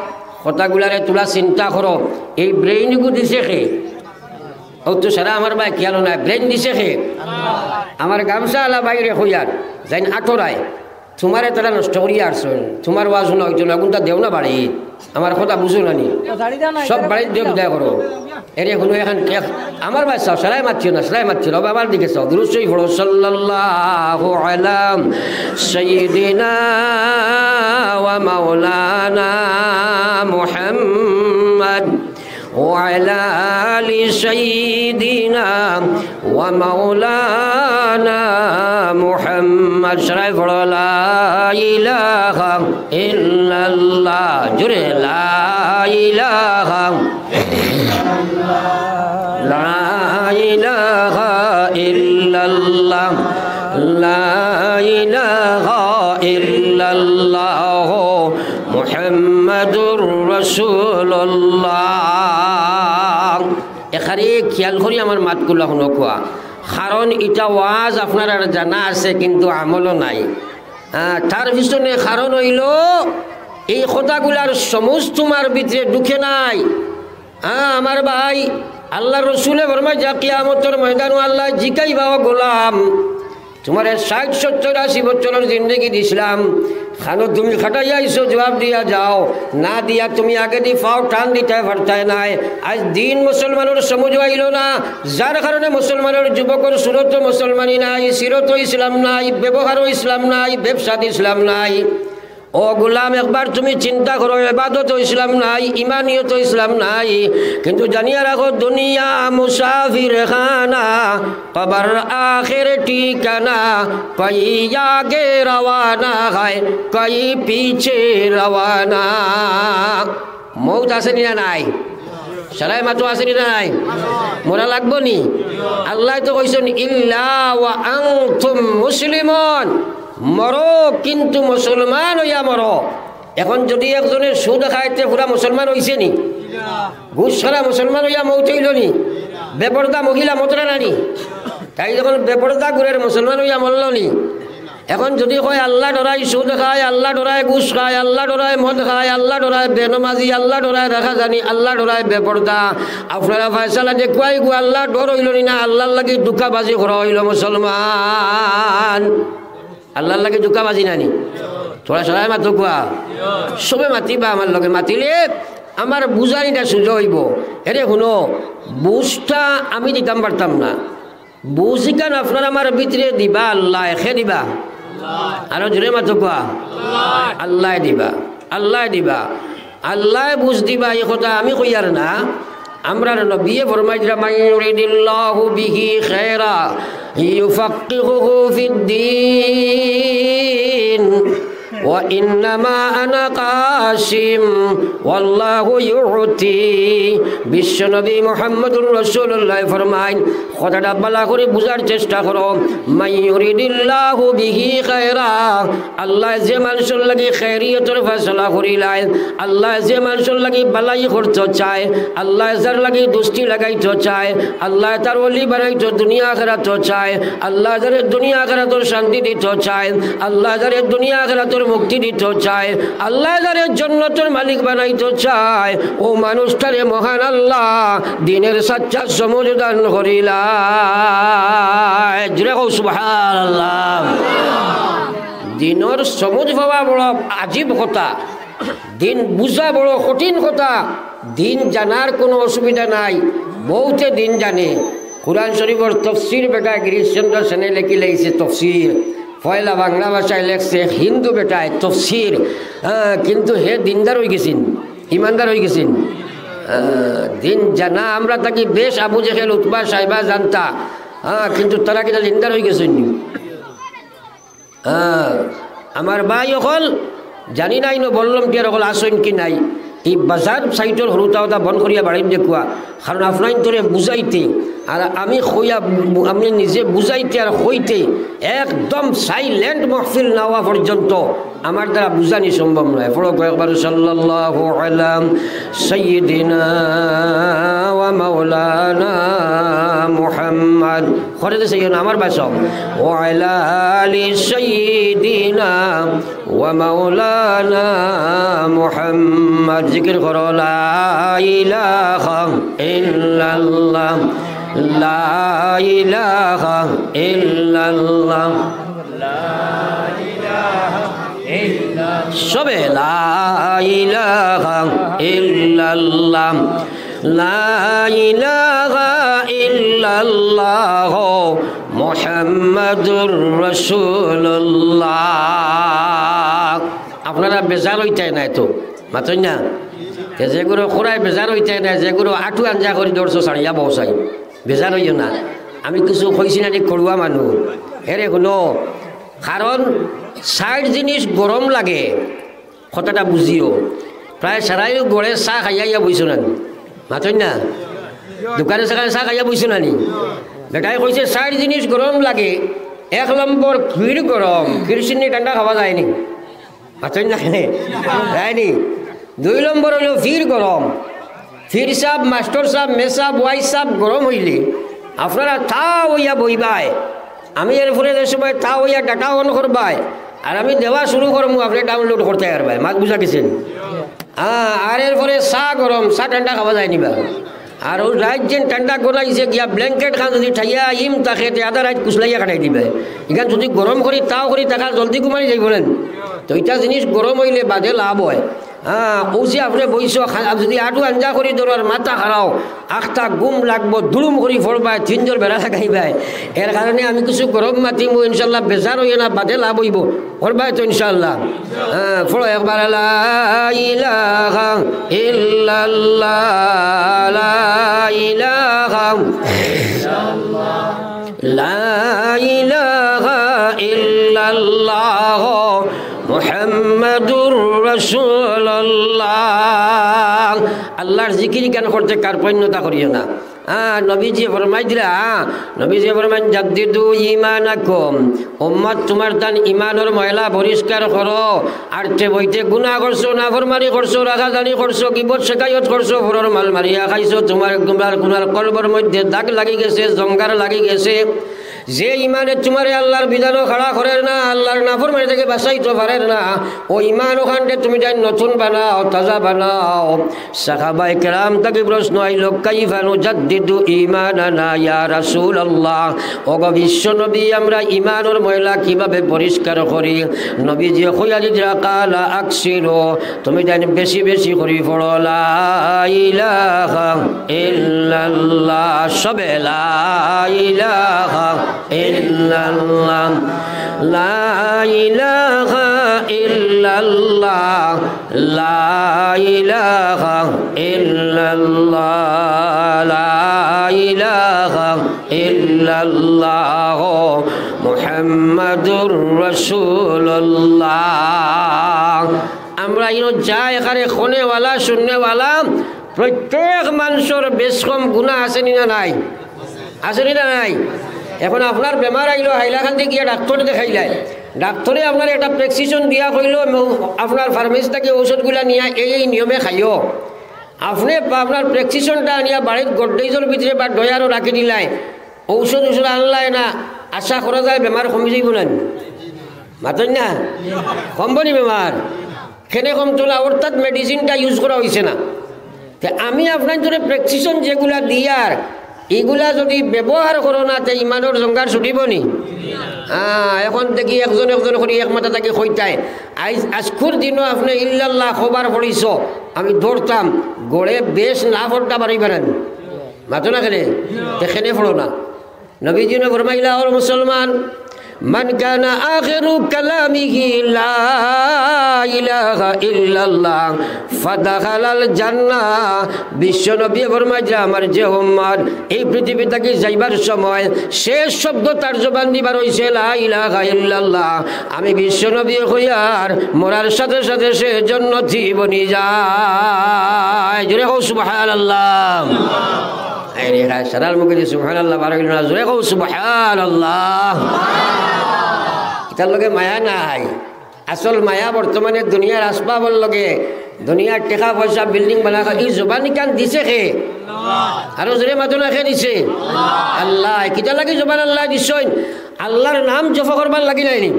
কথাগুলারে থুড়া চিন্তা করো, এই ব্রেইনগু দিছে কে? অউ তো সারা আমার ভাই খেয়াল নাই, ব্রেইন দিছে কে? আমার গামছা আলা ভাইরে কইয়ার, যাইন আটরায়, তুমারে তারা নষ্ট করিয়া আরছইন, তুমার ওয়াজ হুনা অইতো না, অগুনতা দেও না বাড়ি, আমার কথা বুঝো না নি? সব বাড়িত দেও, বিদায় করো। এরে হুনো এখান, এক-, আমার ভাই চাও, সারায় মাতিও না, সারায় মাতিও না, বাবার দিকে চাও, দুরূদ শরীফ পড়ো, সাল্লাল্লাহু আলা সাইয়্যিদিনা ওয়া মাওলানা মুহাম্মদ। وعلى آل سيدنا ومولانا محمد। সারায় পড়ো, لا إله إلا الله। জোরে, لا إله، لا إله إلا الله، لا إله إلا الله। মুহাম্মাদুর রাসূলুল্লাহ। এখানে খেয়াল করি আমার মাতগুলা হুনউক্কা, কারণ ইটা ওয়াজ আপনারার জানা আছে কিন্তু আমলও নাই। আহ, তার পিছনে কারণ অইলো এই কথাগুলার সমুজ তুমার ভিতরে ঢুকে নাই। আহ, আমার ভাই, আল্লাহর রসুলে ফরমাইরা কিয়ামতর ময়দানো আল্লায় জিকাইবা, "ও গোলাম, তুমারে ষাইট, সত্তইর, আশি বছরর জিন্দেগি দিছলাম, খানো তুমি খাটাইয়া আইছো, জুয়াব দিয়া যাও। না দিয়া তুমি আগেদি পাও টান দিতায় পারতায় নায়। আইজ দিন মুসলমানর সমঝো আইলো না, যার কারণে মুসলমানর যুবকর সুরতো মুসলমানি নাই, সিরতো ইসলাম নাই, ব্যবহারো ইসলাম নাই, ব্যবসাত ইসলাম নাই। ও গোলাম, একবার তুমি চিন্তা করো, এবাদতো ইসলাম নাই, ইমানিয়তো ইসলাম নাই, কিন্তু জানিয়া রাখো, দুনিয়া মুসাফির খানা, কবর আখের ঠিকানা, কই আগে রওয়ানা হয়, কই পিছে রওয়ানা। মউত আছে নি না নাই? সারায় মাতো আছে নি না নাই? মরা লাগবো নি? আল্লায় তো কইছইন, "ইল্লা ওয়া আনতুম মুসলিমুন।" মরো, কিন্তু মুসলমান অইয়া মরো। এখন যুদি একজনে সুদ খায়, তে পুরা মুসলমান অইছে নি? ঘুষ খাইয়া মুসলমান অইয়া মউত অইলো নি? বেপর্দা মহিলা মতরা না নি? তাই যখন বেপর্দা ঘুরের মুসলমান অইয়া মরলো নি? এখন যুদি কয়, "আল্লা ডরাই সুদ খায়, আল্লা ডরাই ঘুষ খায়, আল্লা ডরাই মদ খায়, আল্লা ডরাই বেনমাজি, আল্লা ডরাই রাখাজানি, আল্লা ডরাই বেপর্দা।" আপনারা ফয়সালা দেখুয়াই গো, আল্লার ডর অইলো নি না? আল্লার লাগি ধুকাবাজি করা অইলো মুসলমান। আল্লার লাগি ধুকাবাজি না নি? থুড়া সারায় মাতো কুয়া। সবে মাতিবা আমার লগে, মাতিলে আমার বুঝানিটা সুজা অইবো। এরে হুনো, বুঝটা আমি দিতাম পারতাম না। বুঝ ইখান আপনার আমার ভিতরে দিবা আল্লায়। কে দিবা? আরো জোরে মাতো কুয়া। আল্লায় দিবা, আল্লায় দিবা, আল্লায় বুঝ দিবা। ই কথা আমি কইয়ার না, আমরার নবীয়ে ফরমাইতরা, "মান ইউরিদিল্লাহু বিহি খায়রা ইউফাক্কিহুহু ফিদ্দীন।" "ওয়া ইন্নামা আনা কাসিম, ওয়াল্লাহু ইউতি।" বিশ্বনবী মুহাম্মদুর রাসূলুল্লায় ফরমাইন, কথাটা ভালা করি বুঝার চেষ্টা করো। "মান ইউরিদিল্লাহু বিহি খায়রা", আল্লায় যে মানষর লাগি খায়রিয়তর ফয়সালা করিলাইন, আল্লায় যে মানষর লাগি ভালাই করতো চায়, আল্লায় যার লাগি দুস্তি লাগাইতো চায়, আল্লায় তার ওলি বানাইতো দুনিয়া আখেরাতো চায়, আল্লায় যারে দুনিয়া আখেরাতর শান্তি দিতো চায়, আল্লায় যারে দুনিয়া আখেরাতর মুক্তি দিতো চায়, আল্লায় যারে জন্নতর মালিক বানাইতো চায়, অউ মানুষটারে মহান আল্লায় দিনর সাচ্চা সমঝ দান করিলাইন। জোরে কও সুবহানাল্লাহ। দিনর সমঝ পাওয়া বড় আজীব কথা। দিন বুঝা বড় কঠিন কথা। দিন জানার কুনু অসুবিধা নাই, বউতে দিন জানে। কুরআন শরিফর তফসির বেটায় গিরিশচন্দ্র সেনে লেখিলাইছে তফসির। পয়লা বাংলা ভাষায় লেখছে হিন্দু বেটায় তফসির। হ্যাঁ, কিন্তু হে দিনদার অইগেছিন, ইমানদার অইগেছিন। হ্যাঁ, দিন জানা আমরা থাকি বেশ আবু জেহেল, উতবা, শাইবা জানতা। হ্যাঁ, কিন্তু তারা কিতা দিনদার অইগেছিন নি? হ্যাঁ, আমার ভাই অকল, জানি না ইনো বললাম কি আর অকল আছইন কি নাই। ই বাজার সাইটর হুরুতা উতা বন্ধ করিয়া বাড়িত দেখুয়া, কারণ আপনাইনতরে বুঝাইতে আর আমি কইয়া, আমি নিজে বুঝাইতে আর কইতে একদম silent মহফিল না অওয়া পর্যন্ত আমার দ্বারা বুঝানি সম্ভব নয়। পড়ো কয়েকবার, সাল্লাল্লাহু আলা সাইয়্যিদিনা ওয়া মাওলানা মুহাম্মদ। করে দিছে ইয়ে না আমার ভাষা। ওয়া আলা আলি সাইয়্যিদিনা ওয়া মাওলানা মুহাম্মদ। জিকির করো, লা ইলাহা ইল্লাল্লাহ, লা ইলাহা ইল্লাল্লাহ। সবে লা ইলাহা ইল্লাল্লাহ, লা ইলাহা ইল্লাল্লাহ, মুহাম্মাদুর রাসূলুল্লাহ। আপনারা বেজার অইতায় নায় তো, মাতইন না? তে যেগুরে খুড়ায় বেজার অইতায় নায়, যেগুরে আটু আঞ্জা করি ধরছো, ছাড়িয়া বসাই, বেজার অইও না। আমি কিছু কইছি না নি, করুয়া মানুষ। এরে হুনো, কারণ চাইর জিনিস গরম লাগে, কথাটা বুঝিও। প্রায় সারাইও ঘরে চা খাইয়া ইয়া বইছো না নি? মাতইন না? দোকানে সেখানে চা খাইয়া বইছো না নি? বেটায় কইছে, চাইর জিনিস গরম লাগে। এক নম্বর, ক্ষীর গরম। ক্ষীর সিন্নি ঠান্ডা খাওয়া যায় নি? মাতইন না কেনে? যায় নি? দুই নম্বর অইলো পীর গরম। পীর সাব, মাস্টর সাব, মে সাব, ওয়াইজ সাব গরম অইলে আপনারা তাও অইয়া বইবায়। আমি এরপরে যে সময় তাও অইয়া data on করবায়, আর আমি দেওয়া শুরু করমু, আপনে download করতায় পারবায়। মাত বুঝা গেছে নি? হ্যাঁ, আর এরপরে চা গরম, চা ঠান্ডা খাওয়া যায় নি বা? আর অউ রাইত যেন ঠান্ডা গরম আইছে, গিয়া blanket খান যুদি ঠাইয়া ইম থাকে, তে আধা রাইত কুচলাইয়া কাটাই দিবায়। ইখান যুদি গরম করি, তাও করি, তাকার জলদি ঘুমানি যাইবো না। তো ইতা জিনিস গরম অইলে বাদে লাভ অয়। হ্যাঁ, অউ যে আপনে বইছো, খা-, যুদি আটু আঞ্জা করি ধরো আর মাথা খাড়াও, আখতা ঘুম লাগবো, দুড়ুম করি পড়বায়, তিনজর বেড়া লাগাইবায়। এর কারণে আমি কিছু গরম মাতিমু, ইনশাল্লাহ বেজার অইও না, বাদে লাভ অইবো। পড়বায় তো ইনশাল্লাহ। হ্যাঁ, পড়ো একবার, লা ইলাহা ইল্লাল্লাহ, লা ইলাহা, লা ইলাহা ইল্লাল্লাহ, মুহাম্মাদুর রাসূলুল্লাহ। আল্লাহর জিকির ইখান করতে কার্পণ্যতা করিও না। হ্যাঁ, নবীজি ফরমাই দিলা, হ্যাঁ, নবীজি ফরমাইন, "জাদ্দিদু ঈমানাকুম।" উম্মত, তুমার তান ইমানর ময়লা পরিষ্কার করো। আটতে বইতে গুনা করছো, নাফরমানি করছো, রাগারাগি করছো, গিবত শেকায়ত করছো, পরর মাল মারিয়া খাইছো, তুমার, তুমার, তুমার কলবর মধ্যে দাগ লাগি গেছে, জঙ্গার লাগি গেছে। যে ইমানে তুমারে আল্লাহর বিধানো খাড়া করের না, আল্লাহর নাফরমানি থাকি বাঁচাইতো পারের না, অউ ইমান অখানরে তুমি তাইন নতুন বানাও, তাজা বানাও। সাহাবায়ে কেরাম থাকি প্রশ্ন আইলো, "কাইফা নুজাদ্দিদু ঈমানানা ইয়া রাসূলুল্লাহ?" ওগো বিশ্ব নবী, আমরা ইমানর ময়লা কিভাবে পরিষ্কার করি? নবীজি কইয়া দিতরা, "ক্বালা আকসিরু, তুমি তাইন বেশি বেশি করি পড়ো, লা ইলাহা ইল্লাল্লাহ।" সবে, লা ইলাহা ইল্লাল্লাহ, লা ইলাহা ইল্লাল্লাহ, লা ইলাহা ইল্লাল্লাহ, লা ইলাহা ইল্লাল্লাহ, মুহাম্মাদুর রাসূলুল্লাহ। আমরা ইনো যা এখানে কনেওয়ালা, শুননেওয়ালা, প্রত্যেক মানষর বেশকম গুনা আছে নি না নাই? আছে নি না নাই? এখন আপনার বেমার আইলো, হাইলাকান্দি গিয়া ডাক্তর দেখাইলায়, ডাক্তরে আপনারে একটা প্রেসক্রিপশন দিয়া কইলো, ম-, আপনার ফার্মেসি থাকি ঔষধগুলা নিয়া এই এই নিয়মে খাইও। আপনে পা-, আপনার প্রেসক্রিপশনটা আনিয়া বাড়িত গোদরেজর ভিতরে বা ড্রয়ারো রাখি দিলায়, ঔষধ ঔষধ আনলায় না, আশা করা যায় বেমার কমি যাইবো না নি? মাতইন না? কমবো নি বেমার? কেনে কমতো না? অর্থাৎ মেডিসিনটা ইউজ করা অইছে না। তে আমি আপনাইন্তরে প্রেসক্রিপশন যেগুলা দিয়ার, ইগুলা যুদি ব্যবহার করো না, তে ইমানর জঙ্গার ছুটিবো নি? হ্যাঁ, এখন দেখি একজন একজন করি এক মাথা থাকি কইতায়। আইজ, আইজকুর দিনো আপনে ইল্লাল্লাহ কবার পড়িছো, আমি ধরতাম, গড়ে বেশ না পড়তা পারিবা না নি? মাতো না কেনে? তে কেনে পড়ো না। নবীজিয়ে ফরমাইলা, "ওরে মুসলমান, মান কানা আখিরু কালামিহি লা ইলাহা ইল্লাল্লাহ ফাদাখালাল জান্নাহ।" বিশ্ব নবী ফরমাইলা, "আমার যে উম্মত এই পৃথিবী থাকি যাইবার সময় শেষ শব্দ তার জবান দি বার অইছে লা ইলাহা ইল্লাল্লাহ, আমি বিশ্ব নবী কইয়ার মরার সাথে সাথে সে জন্নতি বনি যায়।" জোরে কও সুবহানাল্লাহ। এই রে, সারার মুখে যে সুবহানাল্লাহ বার অইলো না, জোরে কও সুবহানাল্লাহ। ইতার লগে মায়া নাই। আসল মায়া বর্তমানে দুনিয়ার আসবাবর লগে, দুনিয়ার টেকা পয়সা, বিল্ডিং বানা, ই জবানিখান দিছে কে? আরো জোরে মাতো না, কে দিছে? আল্লাহ। কিতার লাগি জবান আল্লায় দিছইন? আল্লাহর নাম জপ করবার লাগি নায় নি?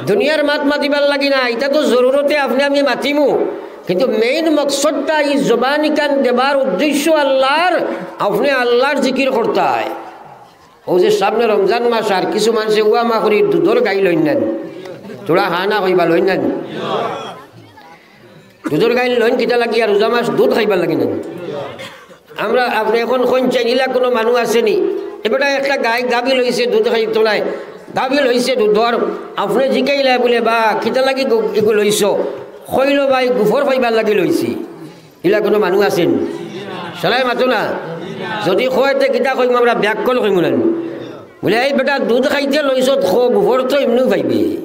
দুনিয়ার মাত মাতিবার লাগি না। ইতা তো জরুরতে আপনে আমি মাতিমু। কিন্তু মেইন মকসদটা ই জবানিখান দেবার উদ্দেশ্য আল্লাহর, আপনে আল্লাহর জিকির করতায়। অউ যে সামনে রমজান মাস, আর কিছু মানষে উয়া মা করি দুধর গাই লইন না নি, থুড়া হা না কইবা লইন না নি। দুধর গাই লইন কিতা লাগি? আর রোজা মাস দুধ খাইবার লাগি না নি। আমরা, আপনে এখন কইন চাইন, ইলা কুনু মানুষ আছে নি? এ বেটা একটা গাই গাভী লইছে, দুধ খাইতো নায়, গাভী লইছে দুধর। আপনে জিকাইলা বুলে, "বা, কিতা লাগি গো-, ইগু লইছো?" কইলো, "ভাই, গুফর পাইবার লাগি লইছি।" ইলা কুনু মানুষ আছে নি? সারায় মাতো না। যুদি কয়, তে কিতা কইমু আমরা? ব্যাককল কইমু না নি? বুলে, "এই বেটা, দুধ খাইতে লইছত, খো, গুফর তো এমনেউ পাইবে।"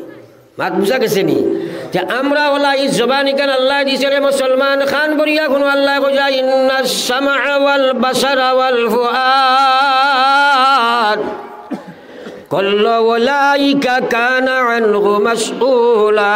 মাত বুঝা গেছে নি? তে আমরা অলা ই জবানিখান আল্লায় দিছে রে মুসলমান, কান ভরিয়া হুনো, আল্লায় কইরা, "ইন্নাস সামআ ওয়াল বাসারা ওয়াল ফুআদ কুল্লু উলাইকা কানা আনহু মাসউলা।"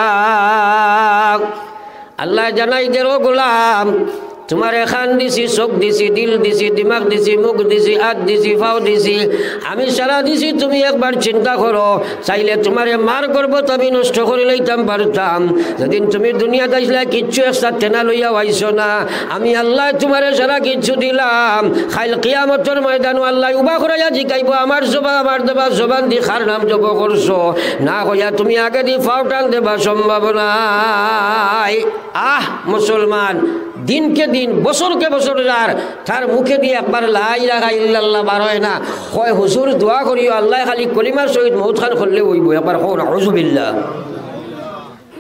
আল্লায় জানাই দের, "ও গোলাম, তুমারে কান দিছি, চউখ দিছি, দিল দিছি, দিমাগ দিছি, মুখ দিছি, আত দিছি, পাও দিছি, আমি সারা দিছি। তুমি একবার চিন্তা করো, চাইলে তুমারে মার গর্ভত আমি নষ্ট করি লইতাম পারতাম। যেদিন তুমি দুনিয়াত আইছলায়, কিচ্ছু একটা তেনা লইয়াও আইছো না। আমি আল্লায় তুমারে সারা কিচ্ছু দিলাম। কাইল কিয়ামতর ময়দানো আল্লায় উবা করাইয়া জিকাইবো, "আমার জবান, আমার দেবা জবান দি কার নাম জপ করছো?" না কইয়া তুমি আগেদি পাও টান দেবা সম্ভব নাই। আহ, মুসলমান, দিনকে দিন, বছরকে বছর যার, তার মুখেদি একবার লা ইলাহা ইল্লাল্লাহ বার অয় না। কয়, "হুজুর, দোয়া করিও, আল্লায় খালি কলিমার সহিত মউত খান করলে অইবো।" একবার কও, "নাউজুবিল্লাহ।"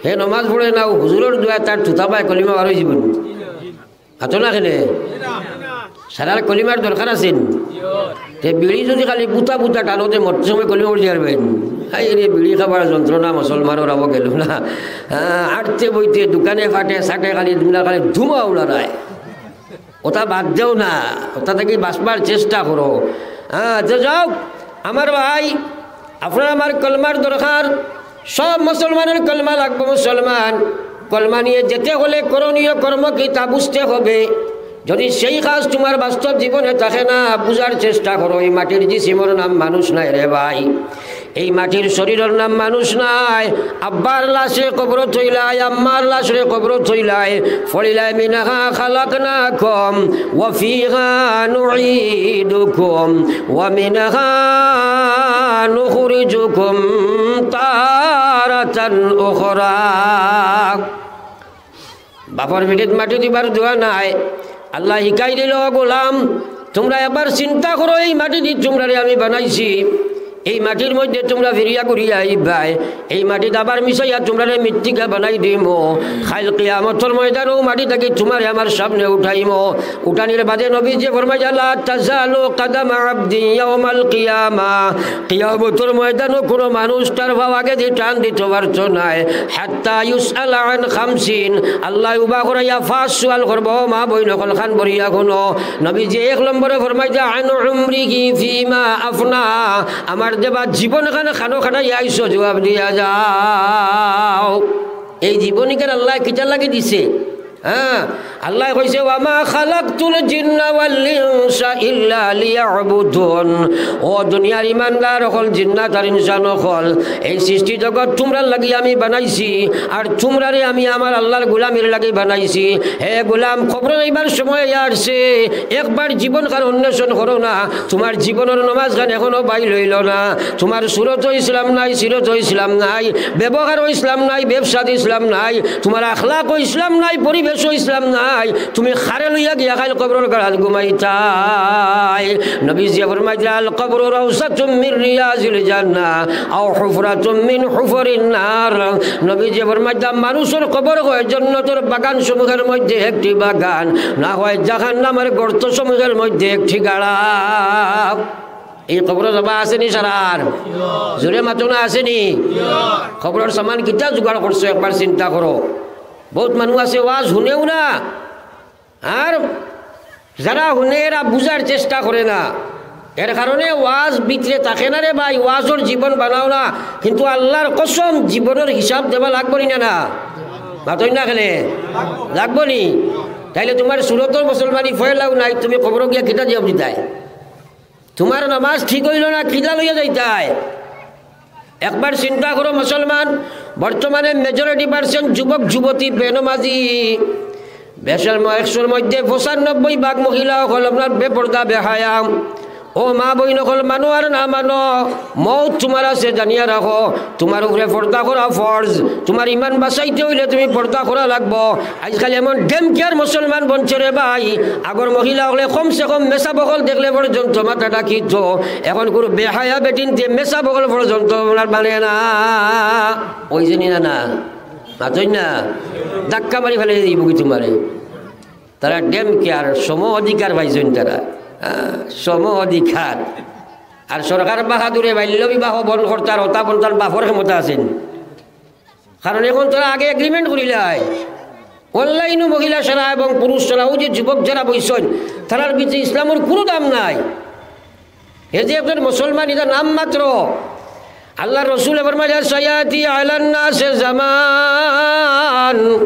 হে নমাজ পড়ে না, ও হুজুরর দোয়ায় তার তুতাবায় কলিমা বার অইযিবো নি? আতো না কেনে? সারার কলিমার দরকার আছে নি? তে বিড়ি যদি খালি বুতা বুতা টানো, তে মরতে সময় কলিমা পড়ি যাইবো। হায় রে, বিড়ি খাবার যন্ত্রণা, মুসলমানর আবো গেল না। হ্যাঁ, আটতে বইতে, দোকানে ফাটে, সাটে খালি, দুনিয়া খালি ধুমা উড়ারায়। ওটা বাদ দেও না, ওটা থাকি বাঁচবার চেষ্টা করো। হ্যাঁ, তো যাও, আমার ভাই, আপনার আমার কলমার দরকার। সব মুসলমানের কলমা লাগবো। মুসলমান, কলমা নিয়ে যেতে হলে করণীয় কর্ম কি, তা বুঝতে হবে। যদি সেই কাজ তোমার বাস্তব জীবনে থাকে না, বুঝার চেষ্টা করো, এই মাটির জিসিমর নাম মানুষ নায় রে ভাই, এই মাটির শরীরর নাম মানুষ নায়। আব্বার লাশরে কবরো থইলায়, আম্মার লাশরে কবরো থইলায়, পড়িলায়, "মিনহা খালাকনাকুম ওয়া ফিহা নুঈদুকুম ওয়া মিনহা নুখরিজুকুম তারাতান উখরা।" বাপর পেটেত মাটি দিবার দোয়া নাই। আল্লায় হিকাই দিল, "গোলাম, তুমরা এবার চিন্তা করো, এই মাটিদি তুমরারে আমি বানাইছি, এই মাটির মধ্যে তুমরা ফিরিয়া ঘুরিয়া আইবায়, এই মাটিত আবার মিশাইয়া তুমরারে মৃত্তিকা বানাই দিমু। কাইল কিয়ামতর ময়দানো মাটি থাকি তুমারে আমার সামনে উঠাইমু।" উঠানির বাদে নবীজিয়ে ফরমাইলা, "লা তাজালু কাদামা আবদিন ইয়াউমাল কিয়ামা।" কিয়ামতর ময়দানো কোনো মানুষ তার পাও আগেদি টান দিতো পারতো নায়। হাত্তা ইউসআলা আন খামসিন, আল্লায় উবা করাইয়া পাঁচ সুয়াল করবো। মা বইন অকল, কান ভরিয়া হুনো। নবীজিয়ে এক নম্বরে ফরমাইতা, "আন উমরিহি ফিমা আফনা।" আমার দেবা জীবন খান কানো খাটাইয়া আইছো, জবাব দিয়া যাও। এই জীবন ইখান আল্লায় কিতার লাগি দিছে? হ্যাঁ, আল্লায় কইছে, "ওয়া মা খালাকতুল জিন্না ওয়াল ইনসা ইল্লা লিয়াবুদুন।" ও দুনিয়ার ইমানদার অকল, জিন্নাত আর ইনসান অকল, এই সৃষ্টি জগৎ তুমরার লাগি আমি বানাইছি, আর তুমরারে আমি আমার আল্লাহর গোলামির লাগি বানাইছি। হে গোলাম, কবরো যাইবার সময় আইছে, একবার জীবন খান অন্বেষণ করো না। তুমার জীবনর নমাজ খান এখনো বাইল অইলো না। তুমার সুরতো ইসলাম নাই, সিরতো ইসলাম নাই, ব্যবহারও ইসলাম নাই, ব্যবসাত ইসলাম নাই, তুমার আখলাকও ইসলাম নাই, পরিবেশও ইসলাম নাই। তুমি কারে লইয়া গিয়া কাইল কবরর গাড়াত ঘুমাইতায়? নবীজিয়ে ফরমাইলা, "আল কবরু রাউজাতুম মিন রিয়াজিল জান্নাহ আও হুফরাতুম মিন হুফুরিন নার।" নবীজিয়ে ফরমাইলা, মানুষর কবর হয় জন্নতর বাগান সমূহের মধ্যে একটি বাগান, না হয় জাহান্নামের গর্ত সমূহের মধ্যে একটি গাড়া। এই কবরো যাবা আছে নি সারার? জোরে মাতো না, আছে নি? কবরর সামান কিতা জোগাড় করছো, একবার চিন্তা করো। বহুত মানুষ আছে, ওয়াজ হুনেও না, আর যারা হুনে, এরা বুঝার চেষ্টা করে না। এর কারণে ওয়াজ ভিতরে থাকে না রে ভাই, ওয়াজর জীবন বানাও না। কিন্তু আল্লাহর কসম, জীবনর হিসাব দেওয়া লাগবো নি না, না? মাতইন না কেনে? লাগবো নি? তাইলে তুমার সুরতর মুসলমানি ফয়লাও নাই, তুমি কবরো গিয়া কিতা জবাব দিতায়? তুমার নমাজ ঠিক অইলো না, কিতা লইয়া যাইতায়? একবার চিন্তা করো মুসলমান, বর্তমানে majority percent যুবক যুবতী বেনমাজি। বেশর ম-, একশোর মধ্যে পঁচানব্বই ভাগ মহিলা অকল আপনার বেপর্দা, বেহায়া। ও মা বইন অকল, মানো আর না মানো, মউত তুমার আছে জানিয়া রাখো। তুমার উপরে পর্দা করা ফরজ। তুমার ইমান বাঁচাইতে অইলে তুমি পর্দা করা লাগবো। আইজকাইল এমন ডেমকিয়ার মুসলমান বনছে রে ভাই, আগর মহিলা অকলে কমসে কম মেসাব অকল দেখলে পর্যন্ত মাথা ঢাকিতো, এখন কুনু বেহায়া বেটিন্তে মেসাব অকল পর্যন্ত ওনার মানে না। অইছে নি না, না? মাতইন না? ধাক্কা মারি ফালাই দিবো কি তুমারে? তারা ডেমকিয়ার, সম অধিকার পাইছইন তারা। আহ, সম অধিকার। আর সরকার বাহাদুরে বাল্য বিবাহ বন্ধ করতার, ওটা বন্ধ তার বাপর ক্ষমতা আছে নি? কারণ এখন তারা আগে agreement করিলায়, online-ও মহিলা ছাড়া এবং পুরুষ ছাড়া, ওই যে যুবক যারা বইছইন, তারার ভিতরে ইসলামর কুনু দাম নাই। হে যে একজন মুসলমান, ইটা নাম মাত্র। আল্লাহর রসুলে ফরমাইলা, "সায়াতি আলান নাসে জামান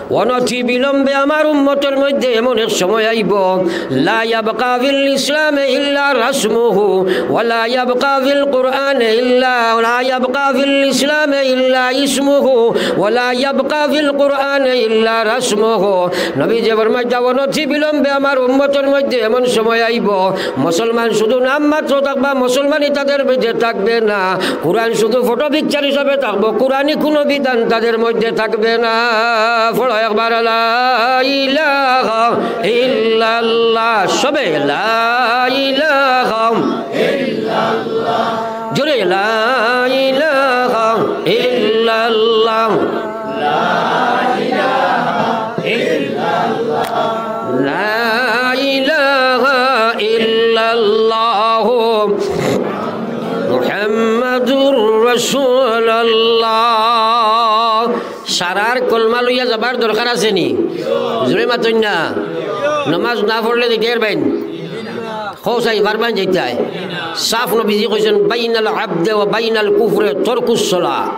অনতি বিলম্বে আমার উম্মতর মধ্যে এমন এক সময় আইব, লা ইয়াবকা ফিল ইসলামে ইল্লা রাসমুহু, ওয়া লা ইয়াবকা ফিল কুরআনে ইল্লা, লা ইয়াবকা ফিল ইসলামে ইল্লা ইসমুহু, ওয়া লা ইয়াবকা ফিল কুরআনে ইল্লা রাসমুহু। নবীজি ফরমাইতা, অনতি বিলম্বে আমার উম্মতর মধ্যে এমন সময় আইব, মুসলমান শুধু নাম মাত্র থাকবা, মুসলমানি তাদের মধ্যে থাকবে না। কুরআন শুধু ফটো পিকচার হিসাবে থাকবো, কুরআনি কোনো বিধান তাদের মধ্যে থাকবে না। পড়ো একবার, লা ইলাহা ইল্লাল্লাহ, সবে লা ইলাহা ইল্লাল্লাহ, জোরে লা ইলাহা ইল্লাল্লাহ। লা ইলাহা ইল্লাল্লাহু মুহাম্মাদুর রাসূলুল্লাহ। সারার কলমা লইয়া যাবার দরকার আছে নি? জোরে মাতইন না। নমাজ না পড়লে দেখের বাইন। খোসাই পারবান যেতায়। সাফ নবীজি কইছেন, "বাইনাল আবদে ওয়া বাইনাল কুফরে তরকুস সালাহ।"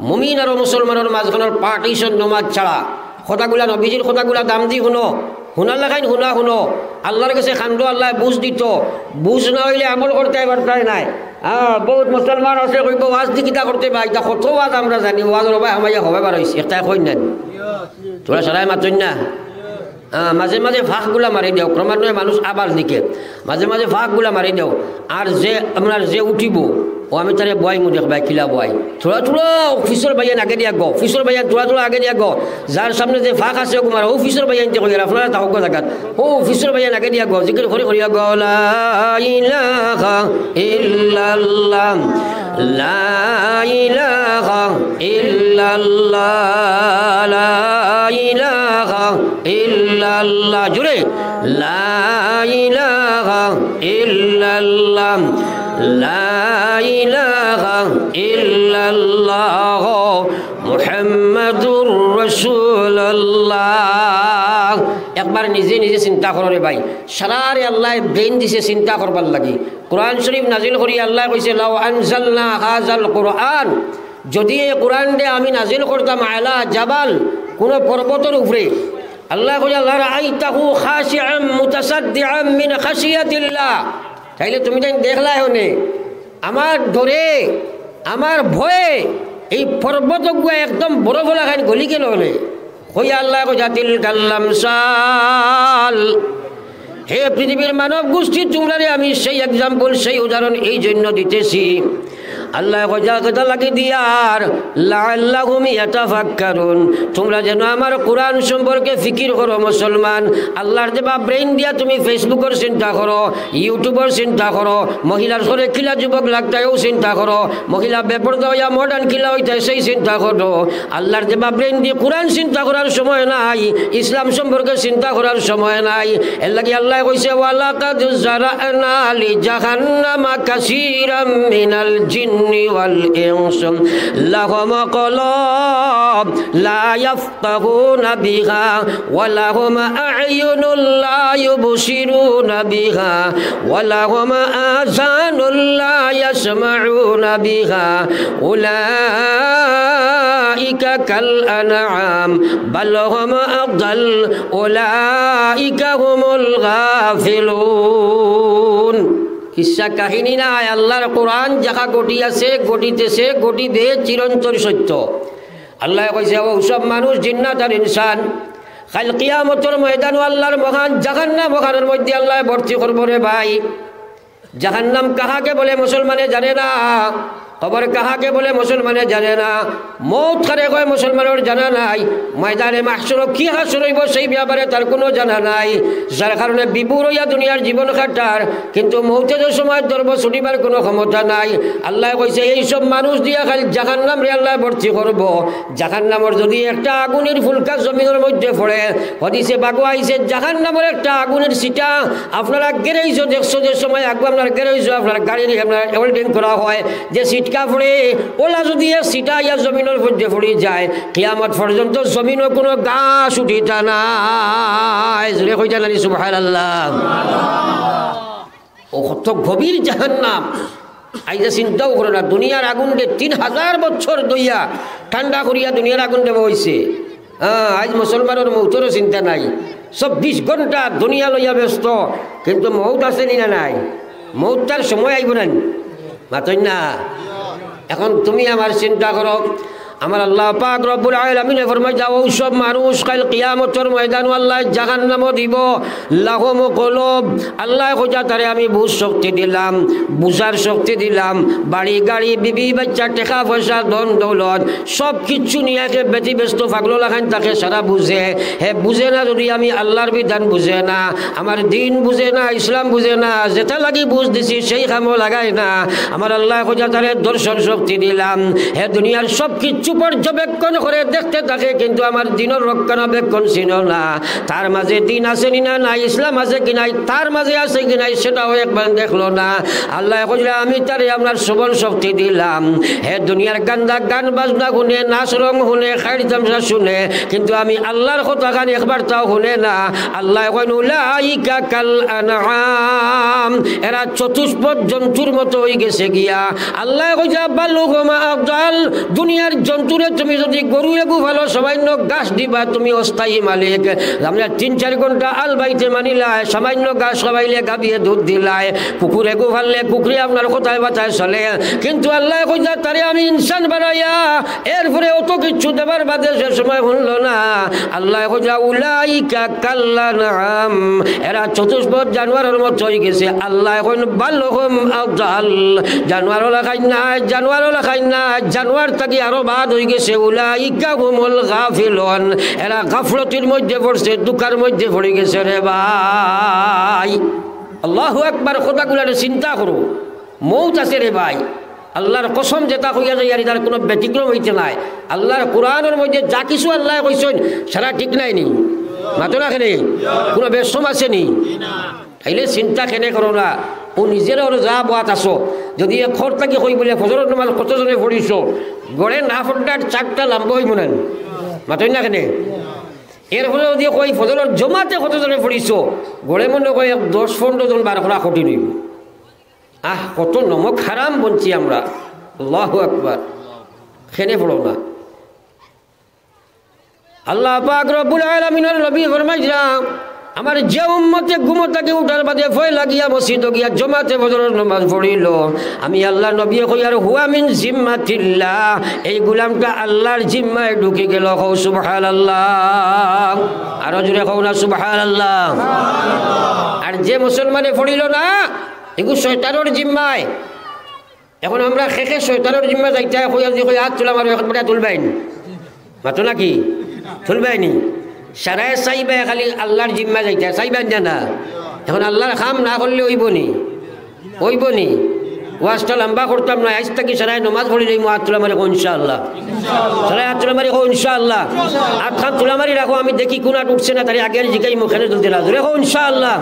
মুমিন আর মুসলমানর মাঝখানর partition নমাজ ছাড়া। কথাগুলা নবীজির কথাগুলা দাম দি হুনো, হুনার লাখাইন হুনা হুনো। আল্লাহর কাছে কান্দো, আল্লাহ বুঝ দিত। বুঝ না অইলে আমল করতে পারতায় নায়। হ্যাঁ, বহুত মুসলমান আছে কইব, "ওয়াজ দি কিতা করতে বা, ইতা কত ওয়াজ আমরা জানি, ওয়াজ রবায় হামাইয়া হবে বার অইছে, একটা কই নাই।" তোরা সারাই মাতইন না। হ্যাঁ, মাঝে মাঝে ফাঁকগুলা মারি দেও, ক্রমান্বয়ে মানুষ আবার দিকে। মাঝে মাঝে ফাঁকগুলা মারি দেও। আর যে, আমরা যে উঠিব, ও আমি তারে বয়াইমু দেখবায়, কিলা বয়াই। থুড়া থুড়া অফিসর ভাইয়াইন আগে দিয়া গো, অফিসর ভাইয়াইন থুড়া থুড়া আগে দিয়া গো। যার সামনে যে ফাঁক আছে, ওগু মারা, অফিসর ভাইয়াইনতে কইয়ার, আপনারা তাহক জাগাত। ও অফিসর ভাইয়াইন আগে দিয়া গো, জিকির করি করিয়া গো, লা ইলাহা ইল্লাল্লাহ, লা ইলাহা ইল্লাল্লাহ, লা ইলাহা ইল্লাল্লাহ। জোরে, লা ইলাহা ইল্লাল্লাহ, লা ইলাহা ইল্লাল্লাহ, মুহাম্মাদুর রাসূলুল্লাহ। একবার নিজে নিজে চিন্তা করো রে ভাই, সারারে আল্লায় brain দিছে চিন্তা করবার লাগি। কোরআন শরীফ নাজিল করি আল্লায় কইছে, "লাউ আনজালনা হাযাল কুরআন", যদি এই কোরআনরে আমি নাজিল করতাম আলা জাবাল, কোনো পর্বতর উপরে, আল্লায় কইলা, "লারাআইতাহু খাশিআম মুতাসাদ্দিআম মিন খাশিয়াতিল্লাহ।" তাইলে তুমি তাইন দেখলায় অনে, আমার ডরে, আমার ভয়ে এই পর্বতগুয়া একদম বরফর লাখান গলি গেল অনে। কইয়া আল্লায় কইতা, "তিলকাল আমসাল।" হে পৃথিবীর মানব গোষ্ঠী, তোমরারে আমি সেই example, সেই উদাহরণ এই জন্য দিতেছি। আল্লায় কইতা, কথা লাগি দিয়ার, "লাআল্লাহুম ইয়াতাফাক্কারুন।" তোমরা যেন আমার কোরআন সম্পর্কে ফিকির করো, মুসলমান। আল্লাহর দেবা brain দিয়া তুমি Facebook-অর চিন্তা করো, YouTube-অর চিন্তা করো, মহিলার ঘরে কিলা যুবক লাগতায়ও চিন্তা করো, মহিলা বেপর্দা অইয়া modern কিলা অইতায় সেই চিন্তা করো। আল্লাহর দেবা brain দি কোরআন চিন্তা করার সময় নাই, ইসলাম সম্পর্কে চিন্তা করার সময় নাই। এর লাগি আল্লায় কইছে, "ওয়ালাকাদ জারা'না লিজাহান্নামা কাসীরাম মিনাল জিন্নি ওয়াল ইনস, লাহুম কুলুব লা ইয়াফকাহুনা বিহা, ওয়া লাহুম আ'ইউনুল লা ইউবসিরুনা বিহা, ওয়া লাহুম আযানুল লা ইয়াসমাউনা বিহা, উলাইকা কাল আনআম, বাল হুম আদাল, উলাইকা হুমুল গাফিলুন।" কিচ্ছা কাহিনী নায়, আল্লাহর কোরআন যেখা ঘটিয়াছে, ঘটিতেছে, ঘটিবে, চিরন্তন সত্য। আল্লায় কইছে, "ও সব মানুষ, জিন্নাত আর ইনসান, কাইল কিয়ামতর ময়দানো আল্লাহর মহান জাহান্নাম অখানর মধ্যে আল্লায় ভর্তি করবো রে ভাই।" জাহান্নাম কাহাকে বলে মুসলমানে জানে না, কবর কাহাকে বলে মুসলমানে জানে না, মউত কারে কয় মুসলমানর জানা নাই, ময়দানে মাহশরো কি হাশর অইবো সেই ব্যাপারে তার কুনু জানা নাই, যার কারণে বিভোর অইয়া দুনিয়ার জীবন কাটার, কিন্তু মউতে যে সময় ধরবো ছুটিবার কুনু ক্ষমতা নাই। আল্লায় কইছে, এই সব মানুষ দিয়া কাইল জাহান্নামরে আল্লায় ভর্তি করবো। জাহান্নামর যদি একটা আগুনের ফুলকা জমিনর মধ্যে পড়ে, হাদিসে পাকো আইছে, জাহান্নামর একটা আগুনের ছিটা আপনারা গ্যারেজো দেখছো যে সময় আগুন আপনার গ্যারেজো আপনার গাড়ির আপনার welding করা হয়, যে ছিটকা পড়ে, ওলা যদি এক ছিটা ইয়া জমিনর মধ্যে পড়ি যায়, কিয়ামত পর্যন্ত জমিনো কুনু ঘাস উঠিতা নায়। জোরে কইতা নানি সুবহানাল্লাহ। ও কত গভীর জাহান্নাম। আইজা চিন্তাও করো না, দুনিয়ার আগুনরে তিন হাজার বছর ধইয়া ঠান্ডা করিয়া দুনিয়ার আগুনরে বওয়াইছে। হ্যাঁ, আইজ মুসলমানর মৌতরও চিন্তা নাই। চব্বিশ ঘন্টা দুনিয়া লইয়া ব্যস্ত, কিন্তু মৌত আছে নি না নাই? মৌত তার সময় আইব না নি? মাতইন না। এখন তুমি আমার চিন্তা করো, আমার আল্লাহ পাক রব্বুল আলামিনে ফরমাইতা, অউ সব মানুষ কাইল কিয়ামতর ময়দানো আল্লায় জাহান্নামো দিবো। লাহুম কুলুব, আল্লায় কইতা তারে আমি বুঝ শক্তি দিলাম, বুঝার শক্তি দিলাম, বাড়ি গাড়ি, বিবি বাচ্চা, টেকা পয়সা, ধন দৌলত, সব কিচ্ছু নিয়া কে ব্যতিব্যস্ত পাগলর লাখান থাকে, সারা বুঝে। হে বুঝে না যদি আমি আল্লাহর বিধান বুঝে না, আমার দিন বুঝে না, ইসলাম বুঝে না, যেটা লাগি বুঝ দিছি সেই কামো লাগায় না। আমার আল্লায় কইতা তারে দর্শন শক্তি দিলাম, হে দুনিয়ার সব কিচ্ছু পর্যবেক্ষণ করে দেখতে থাকে, কিন্তু আমার দিনর রক্ষণাবেক্ষণ চিনো না। তার মাঝে দিন আছে নি না নাই, ইসলাম আছে কি নাই, তার মাঝে আছে কি নাই, সেটাও একবার দেখলো না। আল্লায় কইলা, আমি তারে আপনার শ্রবণ শক্তি দিলাম, হে দুনিয়ার গান্দা গান বাজনা হুনে, নাচ রং হুনে, খাইর তামশা শুনে, কিন্তু আমি আল্লাহর কথাখান একবারটাও হুনে না। আল্লায় কইন, উলাইকা কাল আনআম, এরা চতুষ্পদ জন্তুর মতো অইগেছে গিয়া। আল্লায় কইতা, বাল হুম আদাল, দুনিয়ার জন্তুরে তুমি যদি গরু এগু ফালো, সামান্য ঘাস দিবা, তুমি অস্থায়ী মালিক। আমরা তিন চাইর ঘন্টা আল বাইতে মানিলায়, সামান্য ঘাস খাবাইলে গাবিয়ে দুধ দিলায়, কুকুর এগু ফাললে কুকুরে আপনার কথায় বাতায় চলে। কিন্তু আল্লায় কইতা, তারে আমি ইনসান বানাইয়া এরপরে অত কিচ্ছু দেবার বাদে সে সময় হুনলো না। আল্লায় কইতা, উলাইকা কাল আনআম, এরা চতুষ্পদ জানোয়ারর মতো অইগেছে। আল্লায় কইন, বাল হুম আদাল, জানোয়ারও লাখাইন না, জানোয়ারও লাখাইন না, জানোয়ার থাকি আরো বাদ অইগেছে। উলাইকা হুমুল গাফিলুন, এরা গাফলতির মধ্যে পড়ছে, ধুকার মধ্যে পড়িগেছে রে ভাই। আল্লাহু আকবার, কথাগুলারে চিন্তা করো। মৌত আছে রে ভাই, আল্লাহর কসম যেটা কইয়া যাইয়ার, ইটার কুনু ব্যতিক্রম অইতে নায়। আল্লাহর কোরআনর মধ্যে যা কিছু আল্লায় কইছইন, সারা ঠিক নায় নি? মাতো না কেনে? কুনু বেশম আছে নি? তাইলে চিন্তা কেনে করো না? অউ নিজের অর যা বাত আছো, যদি এক খর থাকি কই বলে, ফজরর নামাজ কতজনে পড়িছো? গড়ে না পড়লে চারটা লাম্বা অইবো না নি? মাতইন না কেনে? এরপরে যদি কই, ফজরর জমাতে কতজনে পড়িছো? গড়ে মনে কয় এক দশ পনরো জন বার করা কঠিন অইবো। আহ, কত নমক হারাম বনছি আমরা। আল্লাহু আকবার। কেনে পড়ো না। আল্লাহ পাক রব্বুল আলামিনর নবী ফরমাইরা, আমার যে উম্মতে ঘুম থাকি উঠার বাদে পয়লা গিয়া মসজিদো গিয়া জমাতে ফজরর নামাজ পড়িলো, আমি আল্লাহর নবীয়ে কইয়ার, হুয়া মিন জিম্মাতিল্লাহ, এই গুলামটা আল্লাহর জিম্মায় ঢুকি গেলো। কও সুবহানাল্লাহ। আরো জোরে কও না সুবহানাল্লাহ। আর যে মুসলমানে পড়িলো না, এগু শয়তানর জিম্মায়। এখন আমরা কে কে শয়তানর জিম্মায় যাইতায় কইয়া যদি কই, আত তুলা মারো, এখন বেটা তুলবায় নি? মাতো নাকি? তুলবায় নি? সারায় চাইবায় খালি আল্লাহর জিম্মায় যাইতায়, চাইবায় না না? এখন আল্লাহর কাম না করলে অইবো নি? অইবো নি? ওয়াজটা লম্বা করতাম না, আইজ থাকি সারায় নমাজ পড়ি যাইমু, আত তুলা মারি কও ইনশাআল্লাহ। সারায় আত তুলা মারি কও ইনশাআল্লাহ। আতখান তুলা মারি রাখো, আমি দেখি কুন আত উঠছে না, তারে আগে জিকাইমু, কেনে তুলতে না। জোরে কও ইনশাআল্লাহ।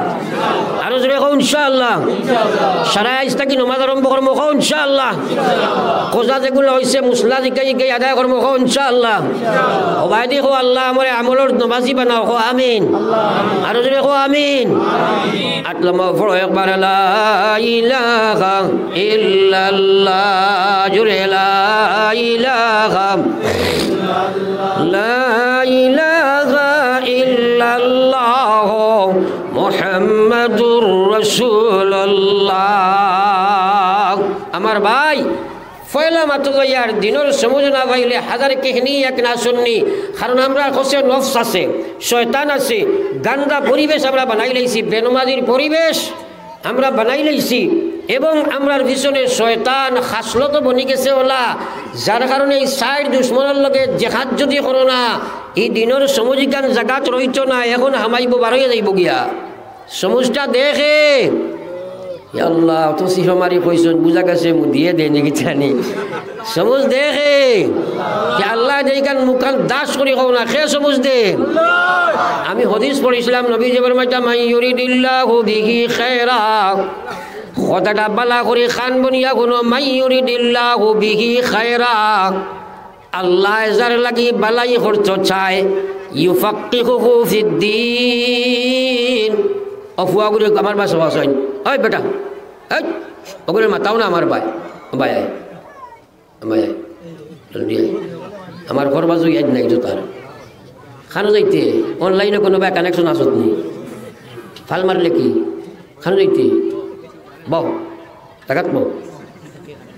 আরো জোরে কও ইনশাআল্লাহ। সারায় আইজ থাকি নমাজ আরম্ভ করমু, কও ইনশাআল্লাহ। কজা যেগুলা অইছে মুসলা জিকাই জিকাই আদায় করমু, কও ইনশাআল্লাহ। ওবায়দি কও, আল্লাহ আমারে আমলর নমাজি বানাও, কও আমিন। আরো জোরে কও আমিন। আত লম্বা পড়ো একবার, লা ইলাহা ইল্লাল্লাহ, জোরে লা ইলাহা, লা ইলাহা ইল্লাল্লাহ মুহাম্মাদুর রাসূলুল্লাহ। আমার ভাই, পয়লা মাতো যাইয়ার দিনর সমুজ না পাইলে হাজার কেহনি এক না শুননি, কারণ আমরার কাছে নফস আছে, শয়তান আছে, গান্দা পরিবেশ আমরা বানাই লাইছি, বেনমাজির পরিবেশ আমরা বানাই লাইছি, এবং আমরার পিছনে শয়তান খাসলত বনি গেছে ওলা, যার কারণে এই চাইর দুশমনর লগে জেহাদ যদি করো না, এই দিনর সমুজ ইখান জাগাত রইতো না, এখন হামাইবো, বারইয়া যাইবো গিয়া। সমুজটা দেখে। ইয়া আল্লাহ, অত সিফা মারি কইছইন, বুঝা গেছে মুদিয়ে দেয়নি কিতানি। সমুজ দেখে। কে আল্লাহ দেইখান মুখান দাস করি কও না, কে সমুজ দে? আমি হাদিস পড়ছিলাম, নবী যে ফরমাইতা, মান ইউরিদিল্লাহু বিহি খায়রা। কথাটা বালা করি কান বনিয়া হুনো, মান ইউরিদিল্লাহু বিহি খায়রা। আল্লায় যার লাগি বালাই করতো চায়, ইউফাক্কিহুহু ফিদ্দীন। ও ফুয়াগুরে আমার বাসা বাসাইন। ওই বেটা, এই, ওগুরে মাতাও না আমার ভাই। ভাই আয়, ভাই আয়, জলদি আয়। আমার ঘর বাজু ইয়াদ নাই তো তার। খানো যাইতে, অনলাইনে কোনো ভাই কানেকশন আসত নি? ফাল মারলে কি? খানো যাইতে? বও, তাকাত বও।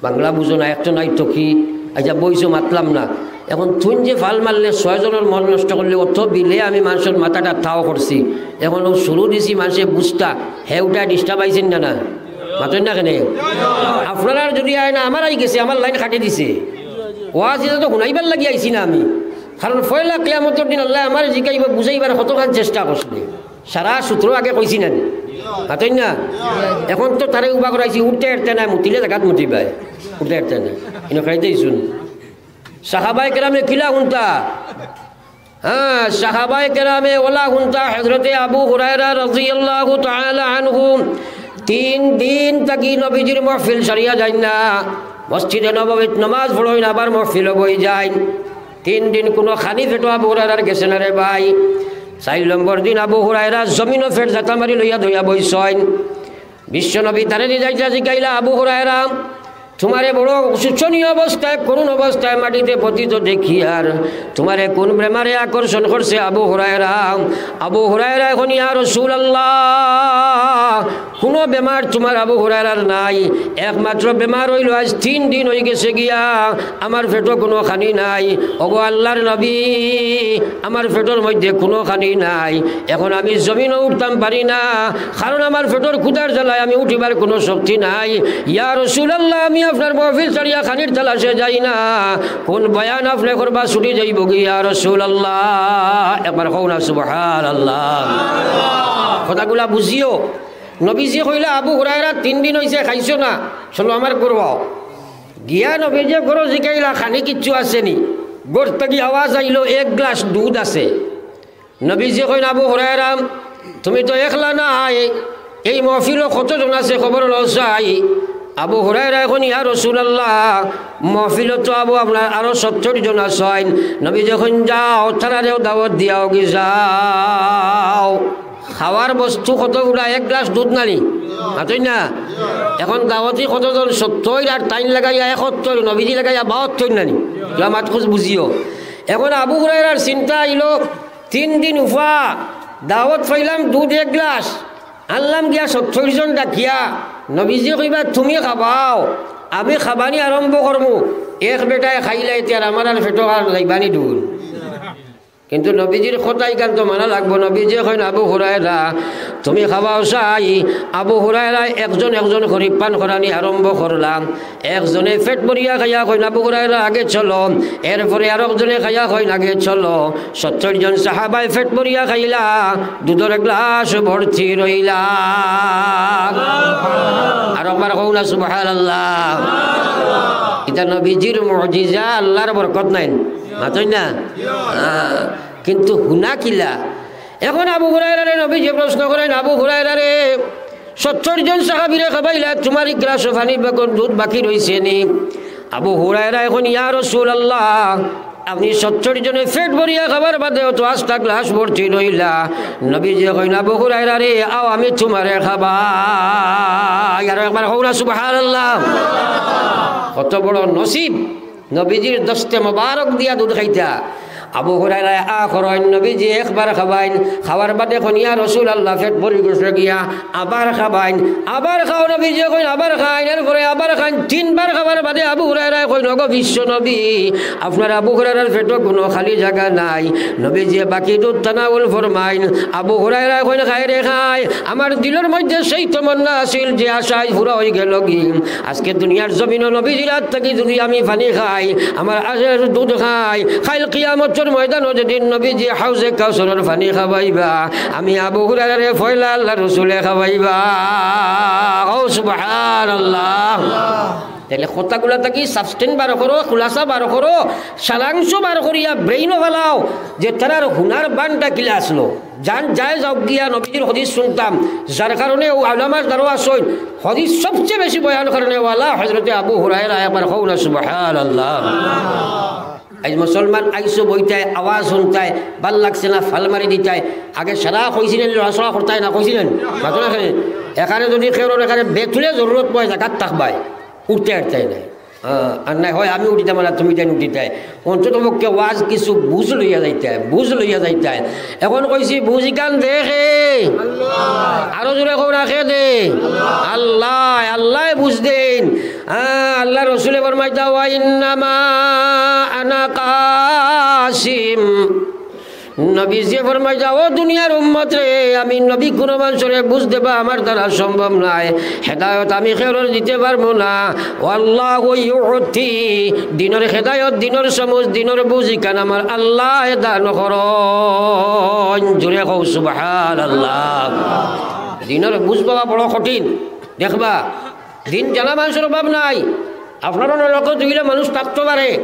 বাংলা বুঝো না, একটা নাই তো কি? আচ্ছা, বইছো, মাতলাম না। এখন তুই যে ফাল মারলে, ছয় জনর মন নষ্ট করলে, অত বিলে আমি মানুষর মাথাটা তাও করছি। এখন ও শুরু দিছি, মানুষে বুঝতা, হে উঠা ডিস্টার্ব আইছেন না, না? মাতইন না কেনে? আপনারার যদি আয় না, আমার আই গেছে, আমার লাইন কাটি দিছে। ওয়াজ ইটা তো হুনাইবার লাগি আইছি না আমি, কারণ পয়লা কিয়ামতর দিন আল্লায় আমারে জিকাইবা, বুঝাইবার কতখান চেষ্টা করছে। সারা সূত্র আগে কইছি না নি? মাতইন না? এখন তো তারে উবা করাইছি, উঠতে এরতে নাই, মুতিলে জাগাত মুতিবায়। উঠতে এরতে নাই। ইনো খাইতে ইছুন। সাহাবায়ে কেরামে কিলা হুনতা? হ্যাঁ, সাহাবায়ে কেরামে ওলা হুনতা। হযরতে আবু হুরায়রা রাদিয়াল্লাহু তাআলা আনহু তিন দিন থাকি নবীজির মহফিল ছাড়িয়া যাইন না। মসজিদে নববীত নমাজ পড়ইন, আবার মহফিলো বই যাইন। তিন দিন কোনো খানি পেটো আবু হুরায়রার গেছে না রে ভাই। চাইর নম্বর দিন আবু হুরায়রা জমিনো পেট জাতা মারি লইয়া ধইয়া বইছইন। বিশ্বনবী তারে জিকাইলা, জিকাইলা, "আবু হুরায়রা, তুমারে বড় শোচনীয় অবস্থায়, করুণ অবস্থায় মাটিতে পতিত দেখিয়ার তুমারে কোন বেমারে আকর্ষণ করছে আবু হুরায়রা?" আবু হুরায়রায় কইন, "ইয়া রাসূলুল্লাহ, কোনো বেমার তুমার আবু হুরায়রার নাই, একমাত্র বেমার অইলো আইজ তিন দিন অই গেছে গিয়া আমার পেটো কোনো খানি নাই। ওগো আল্লাহর নবী, আমার পেটর মধ্যে কোনো খানি নাই, এখন আমি জমিনো উঠতাম পারি না, কারণ আমার পেটর ক্ষুধার জ্বালায় আমি উঠিবার কোনো শক্তি নাই। ইয়া রাসূলুল্লাহ, আমি আপনার মহফিল ছাড়িয়া খানির তালাশে যাই না, কোন বয়ান আপনে করবা ছুটি যাইবো গি ইয়া রাসূলুল্লাহ?" একবার কও না সুবহানাল্লাহ। কথাগুলা বুঝিও। নবীজি কইলা, "আবু হুরায়রা, তিন দিন অইছে খাইছো না, চলো আমার ঘরো আও।" গিয়া নবীজি ঘরো জিকাইলা, "খানি কিচ্ছু আছে নি?" ঘর থাকি আওয়াজ আইলো, "এক গ্লাস দুধ আছে।" নবীজি কইন, "আবু হুরায়রা, তুমি তো একলা নাই, এই মহফিলো কতজন আছে খবর লও চাই।" আবু হুরায়রায় কইন, "ইয়া রাসূলুল্লাহ, মহফিলো তো আবু আপনার আরো সত্তর জন আছইন।" নবীজি কইন, "যাও, তারারেও দাওয়াত দিয়াও গি যাও।" খাওয়ার বস্তু কতগুলা, এক গ্লাস দুধ নানি? মাতইন না? এখন দাওয়াতি কতজন? সত্তর, আর তাইন লাগাইয়া একাত্তর, নবীজি লাগাইয়া বাহাত্তর নানি? ইয়া মাত খুশ বুঝিও। এখন আবু হুরায়রার চিন্তা আইলো, তিন দিন উফা, দাওয়াত পাইলাম দুধ এক গ্লাস, আনলাম গিয়া সত্তর জন ডাকিয়া, নবীজি কইবা, "তুমি খাবাও, আমি খাবানি আরম্ভ করমু।" এক বেটায় খাইলা, এতে আর আমার আর পেটো আর যাইবানি দুধ। কিন্তু নবীজির কথা ইখান তো মানা লাগবো। নবীজি কইন, "আবু হুরায়রা, তুমি খাবাও চাই।" আবু হুরায়রা একজন একজন করি পান করানি আরম্ভ করলা। একজনে পেট ভরিয়া খাইয়া কইন, "আবু হুরায়রা, আগে চলো।" এরপরে আরকজনে খাইয়া কইন, "আগে চলো।" সত্তর জন সাহাবায় পেট ভরিয়া খাইলা, দুধর গ্লাস ভর্তি রইলা। আরো একবার কও না সুবহানাল্লাহ। ইটা নবীজির মুজিজা, আল্লাহর বরকত নাইন? মাতইন না? আহ, কিন্তু হুনা কিলা? এখন আবু হুরায়রারে নবীজি প্রশ্ন করেন, "আবু হুরায়রারে, সত্তর জন সাহাবীরে খাবাইলা, তুমার এক গ্লাসও পানি বাকি, দুধ বাকি রইছে নি?" আবু হুরায়রায় কইন, "ইয়া রাসূলুল্লাহ, আপনে সত্তর জনে পেট ভরিয়া খাবার বাদেও তো আস্তা গ্লাস ভর্তি রইলা।" নবীজি কইন, "আবু হুরায়রারে, আও আমি তুমারে খাবাই।" আরো একবার কও না সুবহানাল্লাহ। কত বড় নসিব। নবীজির দস্তে মোবারক দিয়া দুধ খাইতা। আবু হুরায়রায় আ করইন, নবীজি একবার খাবাইন, খাওয়ার বাদে কইন, "ইয়া রাসূলুল্লাহ, পেট ভরি গেছে গিয়া।" আবার খাবাইন, আবার খাও, নবীজি কইন, "আবার খাইন।" এরপরে আবার খাইন, তিনবার খাবার বাদে আবু হুরায়রায় কইন, "ওগো বিশ্ব নবী, আপনার আবু হুরায়রার পেটো কোনো খালি জাগা নাই।" নবীজি বাকি দুধ তানাউল ফরমাইন। আবু হুরায়রায় কইন, "খাই রে খাই, আমার দিলর মধ্যে সেই তমন্না আছিল, যে আশা আইজ পুরা অই গেলো গি। আজকে দুনিয়ার জমিনো নবীজির আত থাকি যদি আমি পানি খাই, আমার আশের দুধ খাই, কাইল কিয়ামতর ময়দানো যেদিন নবীজি হাউজে কাউসারর পানি খাবাইবা, আমি আবু হুরায়রারে পয়লা আল্লাহর রসুলে খাবাইবা।" কও সুবহানাল্লাহ। তাইলে কথাগুলা থাকি সাবস্টেন্স বার করো, খুলাসা বার করো, সারাংশ বার করিয়া ব্রেইনো ফালাও, যে তারার হুনার বানটা কিলা আছলো। জান যায় যাউক গিয়া, নবীজির হাদিস হুনতাম, যার কারণে অউ উলামার দ্বারও আছইন, হাদিস সবচেয়ে বেশি বয়ান করনেওয়ালা হযরতে আবু হুরায়রা, একবার কও না সুবহানাল্লাহ। আইজ মুসলমান আইছো বইতায়, আওয়াজ হুনতায়, ভালা লাগছে না, ফাল মারি দিতায়। আগে সারা কইছিলা নি, লড়াচড়া করতায় না, কইছিলা নি? মাতো না কেনে? এখানে যদি কেউর এখানে বেতুলে জরুরত পড়ে, জাগাত থাকবায়, উঠতে আটতে নাই। হ্যাঁ, আর নাই হয় আমি উঠিতাম না, তুমি তাইন উঠিতায়। অন্তত পক্ষে ওয়াজ কিছু বুঝ লইয়া যাইতায়, বুঝ লইয়া যাইতায়। এখন কইছি বুঝ ইখান দেখে। আরো জোরে কও না, কে দে? আল্লাহ, আল্লাহ বুঝ দেইন। হ্যাঁ, আল্লাহ রসুলে ফরমাইতা, "ওয়া ইন্নামা আনা কাসিম।" নবীজিয়ে ফরমাইতা, "ও দুনিয়ার উম্মত রে, আমি নবী কুনু মানষরে বুঝ দেবা আমার দ্বারা সম্ভব নায়। হেদায়ত আমি কেউরর দিতে পারমু না। ওয়াল্লাহু ইউতি, দিনর হেদায়ত, দিনর সমুজ, দিনর বুঝ ইখান আমার আল্লায় দান করইন।" জোরে কও সুবহানাল্লাহ। দিনর বুঝ পাওয়া বড় কঠিন। দেখবা, দিন জানা মানষর অভাব নাই। আপনারার লগে দুইলা মানুষ থাকতো পারে,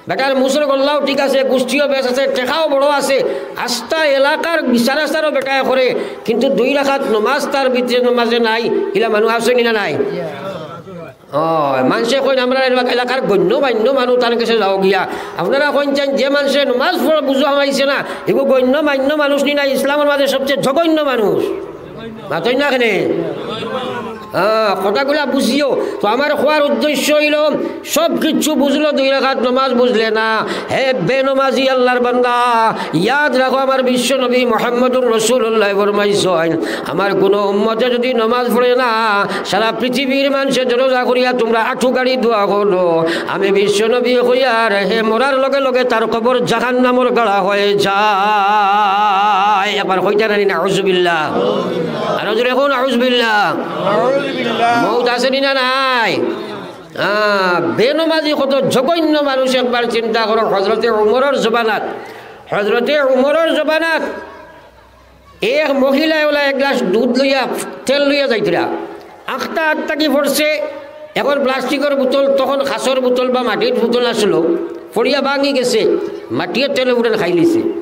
বেটার মুসর গল্লাও ঠিক আছে, গুষ্টিও বেশ আছে, টেকাও বড় আছে, আস্তা এলাকার বিচার আচারও বেটায় করে, কিন্তু দুই রাকাত নমাজ তার ভিতরে নমাজে নাই, ইলা মানুষ আছে নি না নাই? ও, মানষে কইন, "আমরার এলাকা-, এলাকার গণ্য মান্য মানুষ, তান গেছে যাও গিয়া।" আপনারা কইন চাইন, যে মানষে নমাজ পড়া বুঝো হামাইছে না, এগু গণ্য মান্য মানুষ নি না, ইসলামর মাঝে সবচেয়ে জঘন্য মানুষ। মাতইন না কেনে? হ্যাঁ, কথাগুলা বুঝিও। তো আমার কওয়ার উদ্দেশ্য অইলো, সব কিচ্ছু বুঝলো, দুই রাকাত নমাজ বুঝলে না। হে বেনমাজি আল্লাহর বান্দা, ইয়াদ রাখো, আমার বিশ্ব নবী মুহাম্মদুর রাসূলুল্লাহ ফরমাইছইন, আমার কুনু উম্মতে যুদি নমাজ পড়ে না, সারা পৃথিবীর মানষে দরজা করিয়া তুমরা আঠু গাড়ি দোয়া করো। আমি বিশ্ব নবী কইয়ার, হে মরার লগে লগে তার কবর জাহান্নামর গাড়া হয়ে যায়। একবার কইতা নানি, নাউজুবিল্লাহ। আরো জোরে কও, নাউজুবিল্লাহ। মউত আছে নি না নাই? আহ, বেনমাজি কত জঘন্য মানুষ, একবার চিন্তা করো। হজরতে উমরর জমানাত, হজরতে উমরর জমানাত এক মহিলায় ওলা এক গ্লাস দুধ লইয়া, তেল লইয়া যাইতরা। আখতা আত্তা কি পড়ছে, এখন প্লাস্টিকর বোতল, তখন খাসর বোতল বা মাটির বোতল আসলো, পড়িয়া ভাঙি গেছে, মাটিয়ে তেল উঠান খাইলিছে।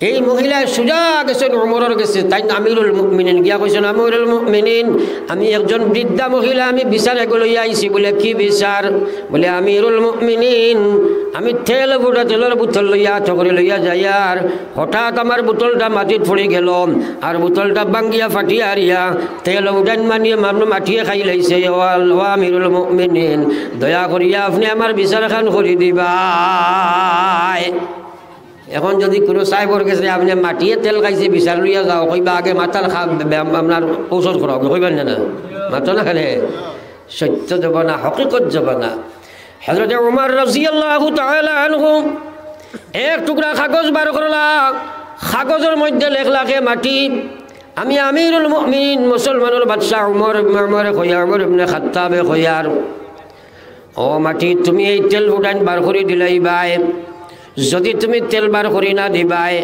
এই মহিলায় সুজা গেছেন উমরর গেছে, তাইন আমিরুল মুমিনিন গিয়া কইছেন, "আমিরুল মুমিনিন, আমি একজন বৃদ্ধা মহিলা, আমি বিচার এগু লইয়া আইছি।" বলে, "কি বিচার?" বলে, "আমিরুল মুমিনিন, আমি তেল ফুটা তেলর বোতল লইয়া আতো করি লইয়া যাইয়ার, হঠাৎ আমার বোতলটা মাটিত পড়ি গেল, আর বোতলটা ভাঙ্গিয়া ফাটিয়া হারিয়া তেল উঠান মানিয়ে মাটিয়ে খাইলাইছে। ও আল-, ও আমিরুল মুমিনিন, দয়া করিয়া আপনে আমার বিচারখান করি দিবায়।" এখন যুদি কুনু সাহেবর গেছে আপনে মাটিয়ে তেল খাইছে বিচার লইয়া যাও, কইবা, "আগে মাথার খা-, বে-, আপনার ঔষধ করাও," কইবা না, না? মাতো না কেনে? সত্য জমানা, হকিকত জমানা। হজরতে উমর রাদিয়াল্লাহু তাআলা আনহু এক টুকরা কাগজ বার করলা, কাগজর মধ্যে লেখলা, "কে মাটি, আমি আমিরুল মুমিনিন, মুসলমানর বাদশা উমর, উমরে কইয়ার, উমর ইবনে খাত্তাবে কইয়ার, ও মাটি, তুমি এই তেল ফুটাইন বার করি দিলাইবায়। যুদি তুমি তেল বার করি না দিবায়,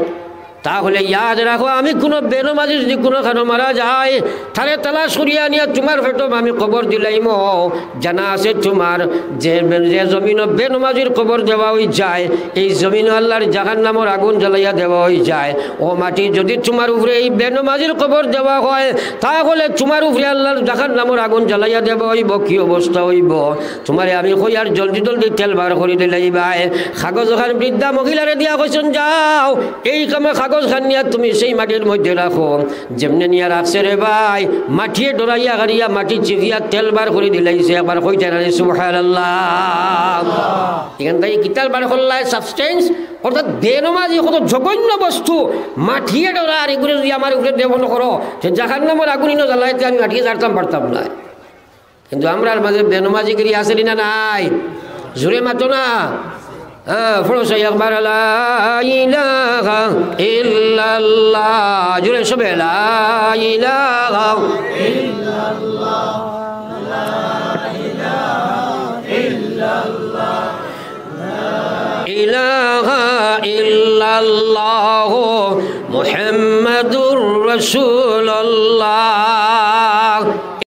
তাহলে ইয়াদ রাখো, আমি কুনু বেনমাজি যুদি কুনু খানো মারা যায়, তারে তালাশ করিয়া আনিয়া তুমার পেটো আমি কবর দিলাইমু। জানা আছে তুমার, যে, যে জমিনো বেনমাজির কবর দেওয়া অই যায়, এই জমিনো আল্লাহর জাহান্নামর আগুন জ্বালাইয়া দেওয়া অই যায়। ও মাটি, যুদি তুমার উপরে এই বেনমাজির কবর দেওয়া হয়, তাহলে তুমার উপরে আল্লাহর জাহান্নামর আগুন জ্বালাইয়া দেওয়া অইবো।" কি অবস্থা অইবো? তুমারে আমি কইয়ার জলদি জলদি তেল বার করি দিলাইবায়। কাগজ খান বৃদ্ধা মহিলারে দিয়া কইছইন, "যাও, এই কামে কাগজ খান নিয়া তুমি সেই মাটির মধ্যে রাখো, যেমনে নিয়া রাখছে রে ভাই, মাটিয়ে ডরাইয়া গাড়িয়া মাটি চিপিয়া তেল বার করি দিলাইছে।" একবার কইতা নানি সুবহানাল্লাহ। এখান থাকি কিতার বার করলায় substance, অর্থাৎ বেনমাজি কত জঘন্য বস্তু, মাটিয়ে ডরার, এগুরে যুদি আমার উপরে দেওয়া করো, তে জাহান্নামর আগুন ইনো জ্বালাইতে আমি মাটিয়ে জারতাম পারতাম না। কিন্তু আমরার মাঝে বেনমাজিগিরি আছে নি না নাই? জোরে মাতো না। হ্যাঁ, পড়ো সই একবার, লা ইলাহা ইল্লাল্লাহ। জোরে সবে, লা ইলাহা ইল্লাল্লাহ। ইলাহা ইল্লাল্লাহ মুহাম্মাদুর রাসূলুল্লাহ।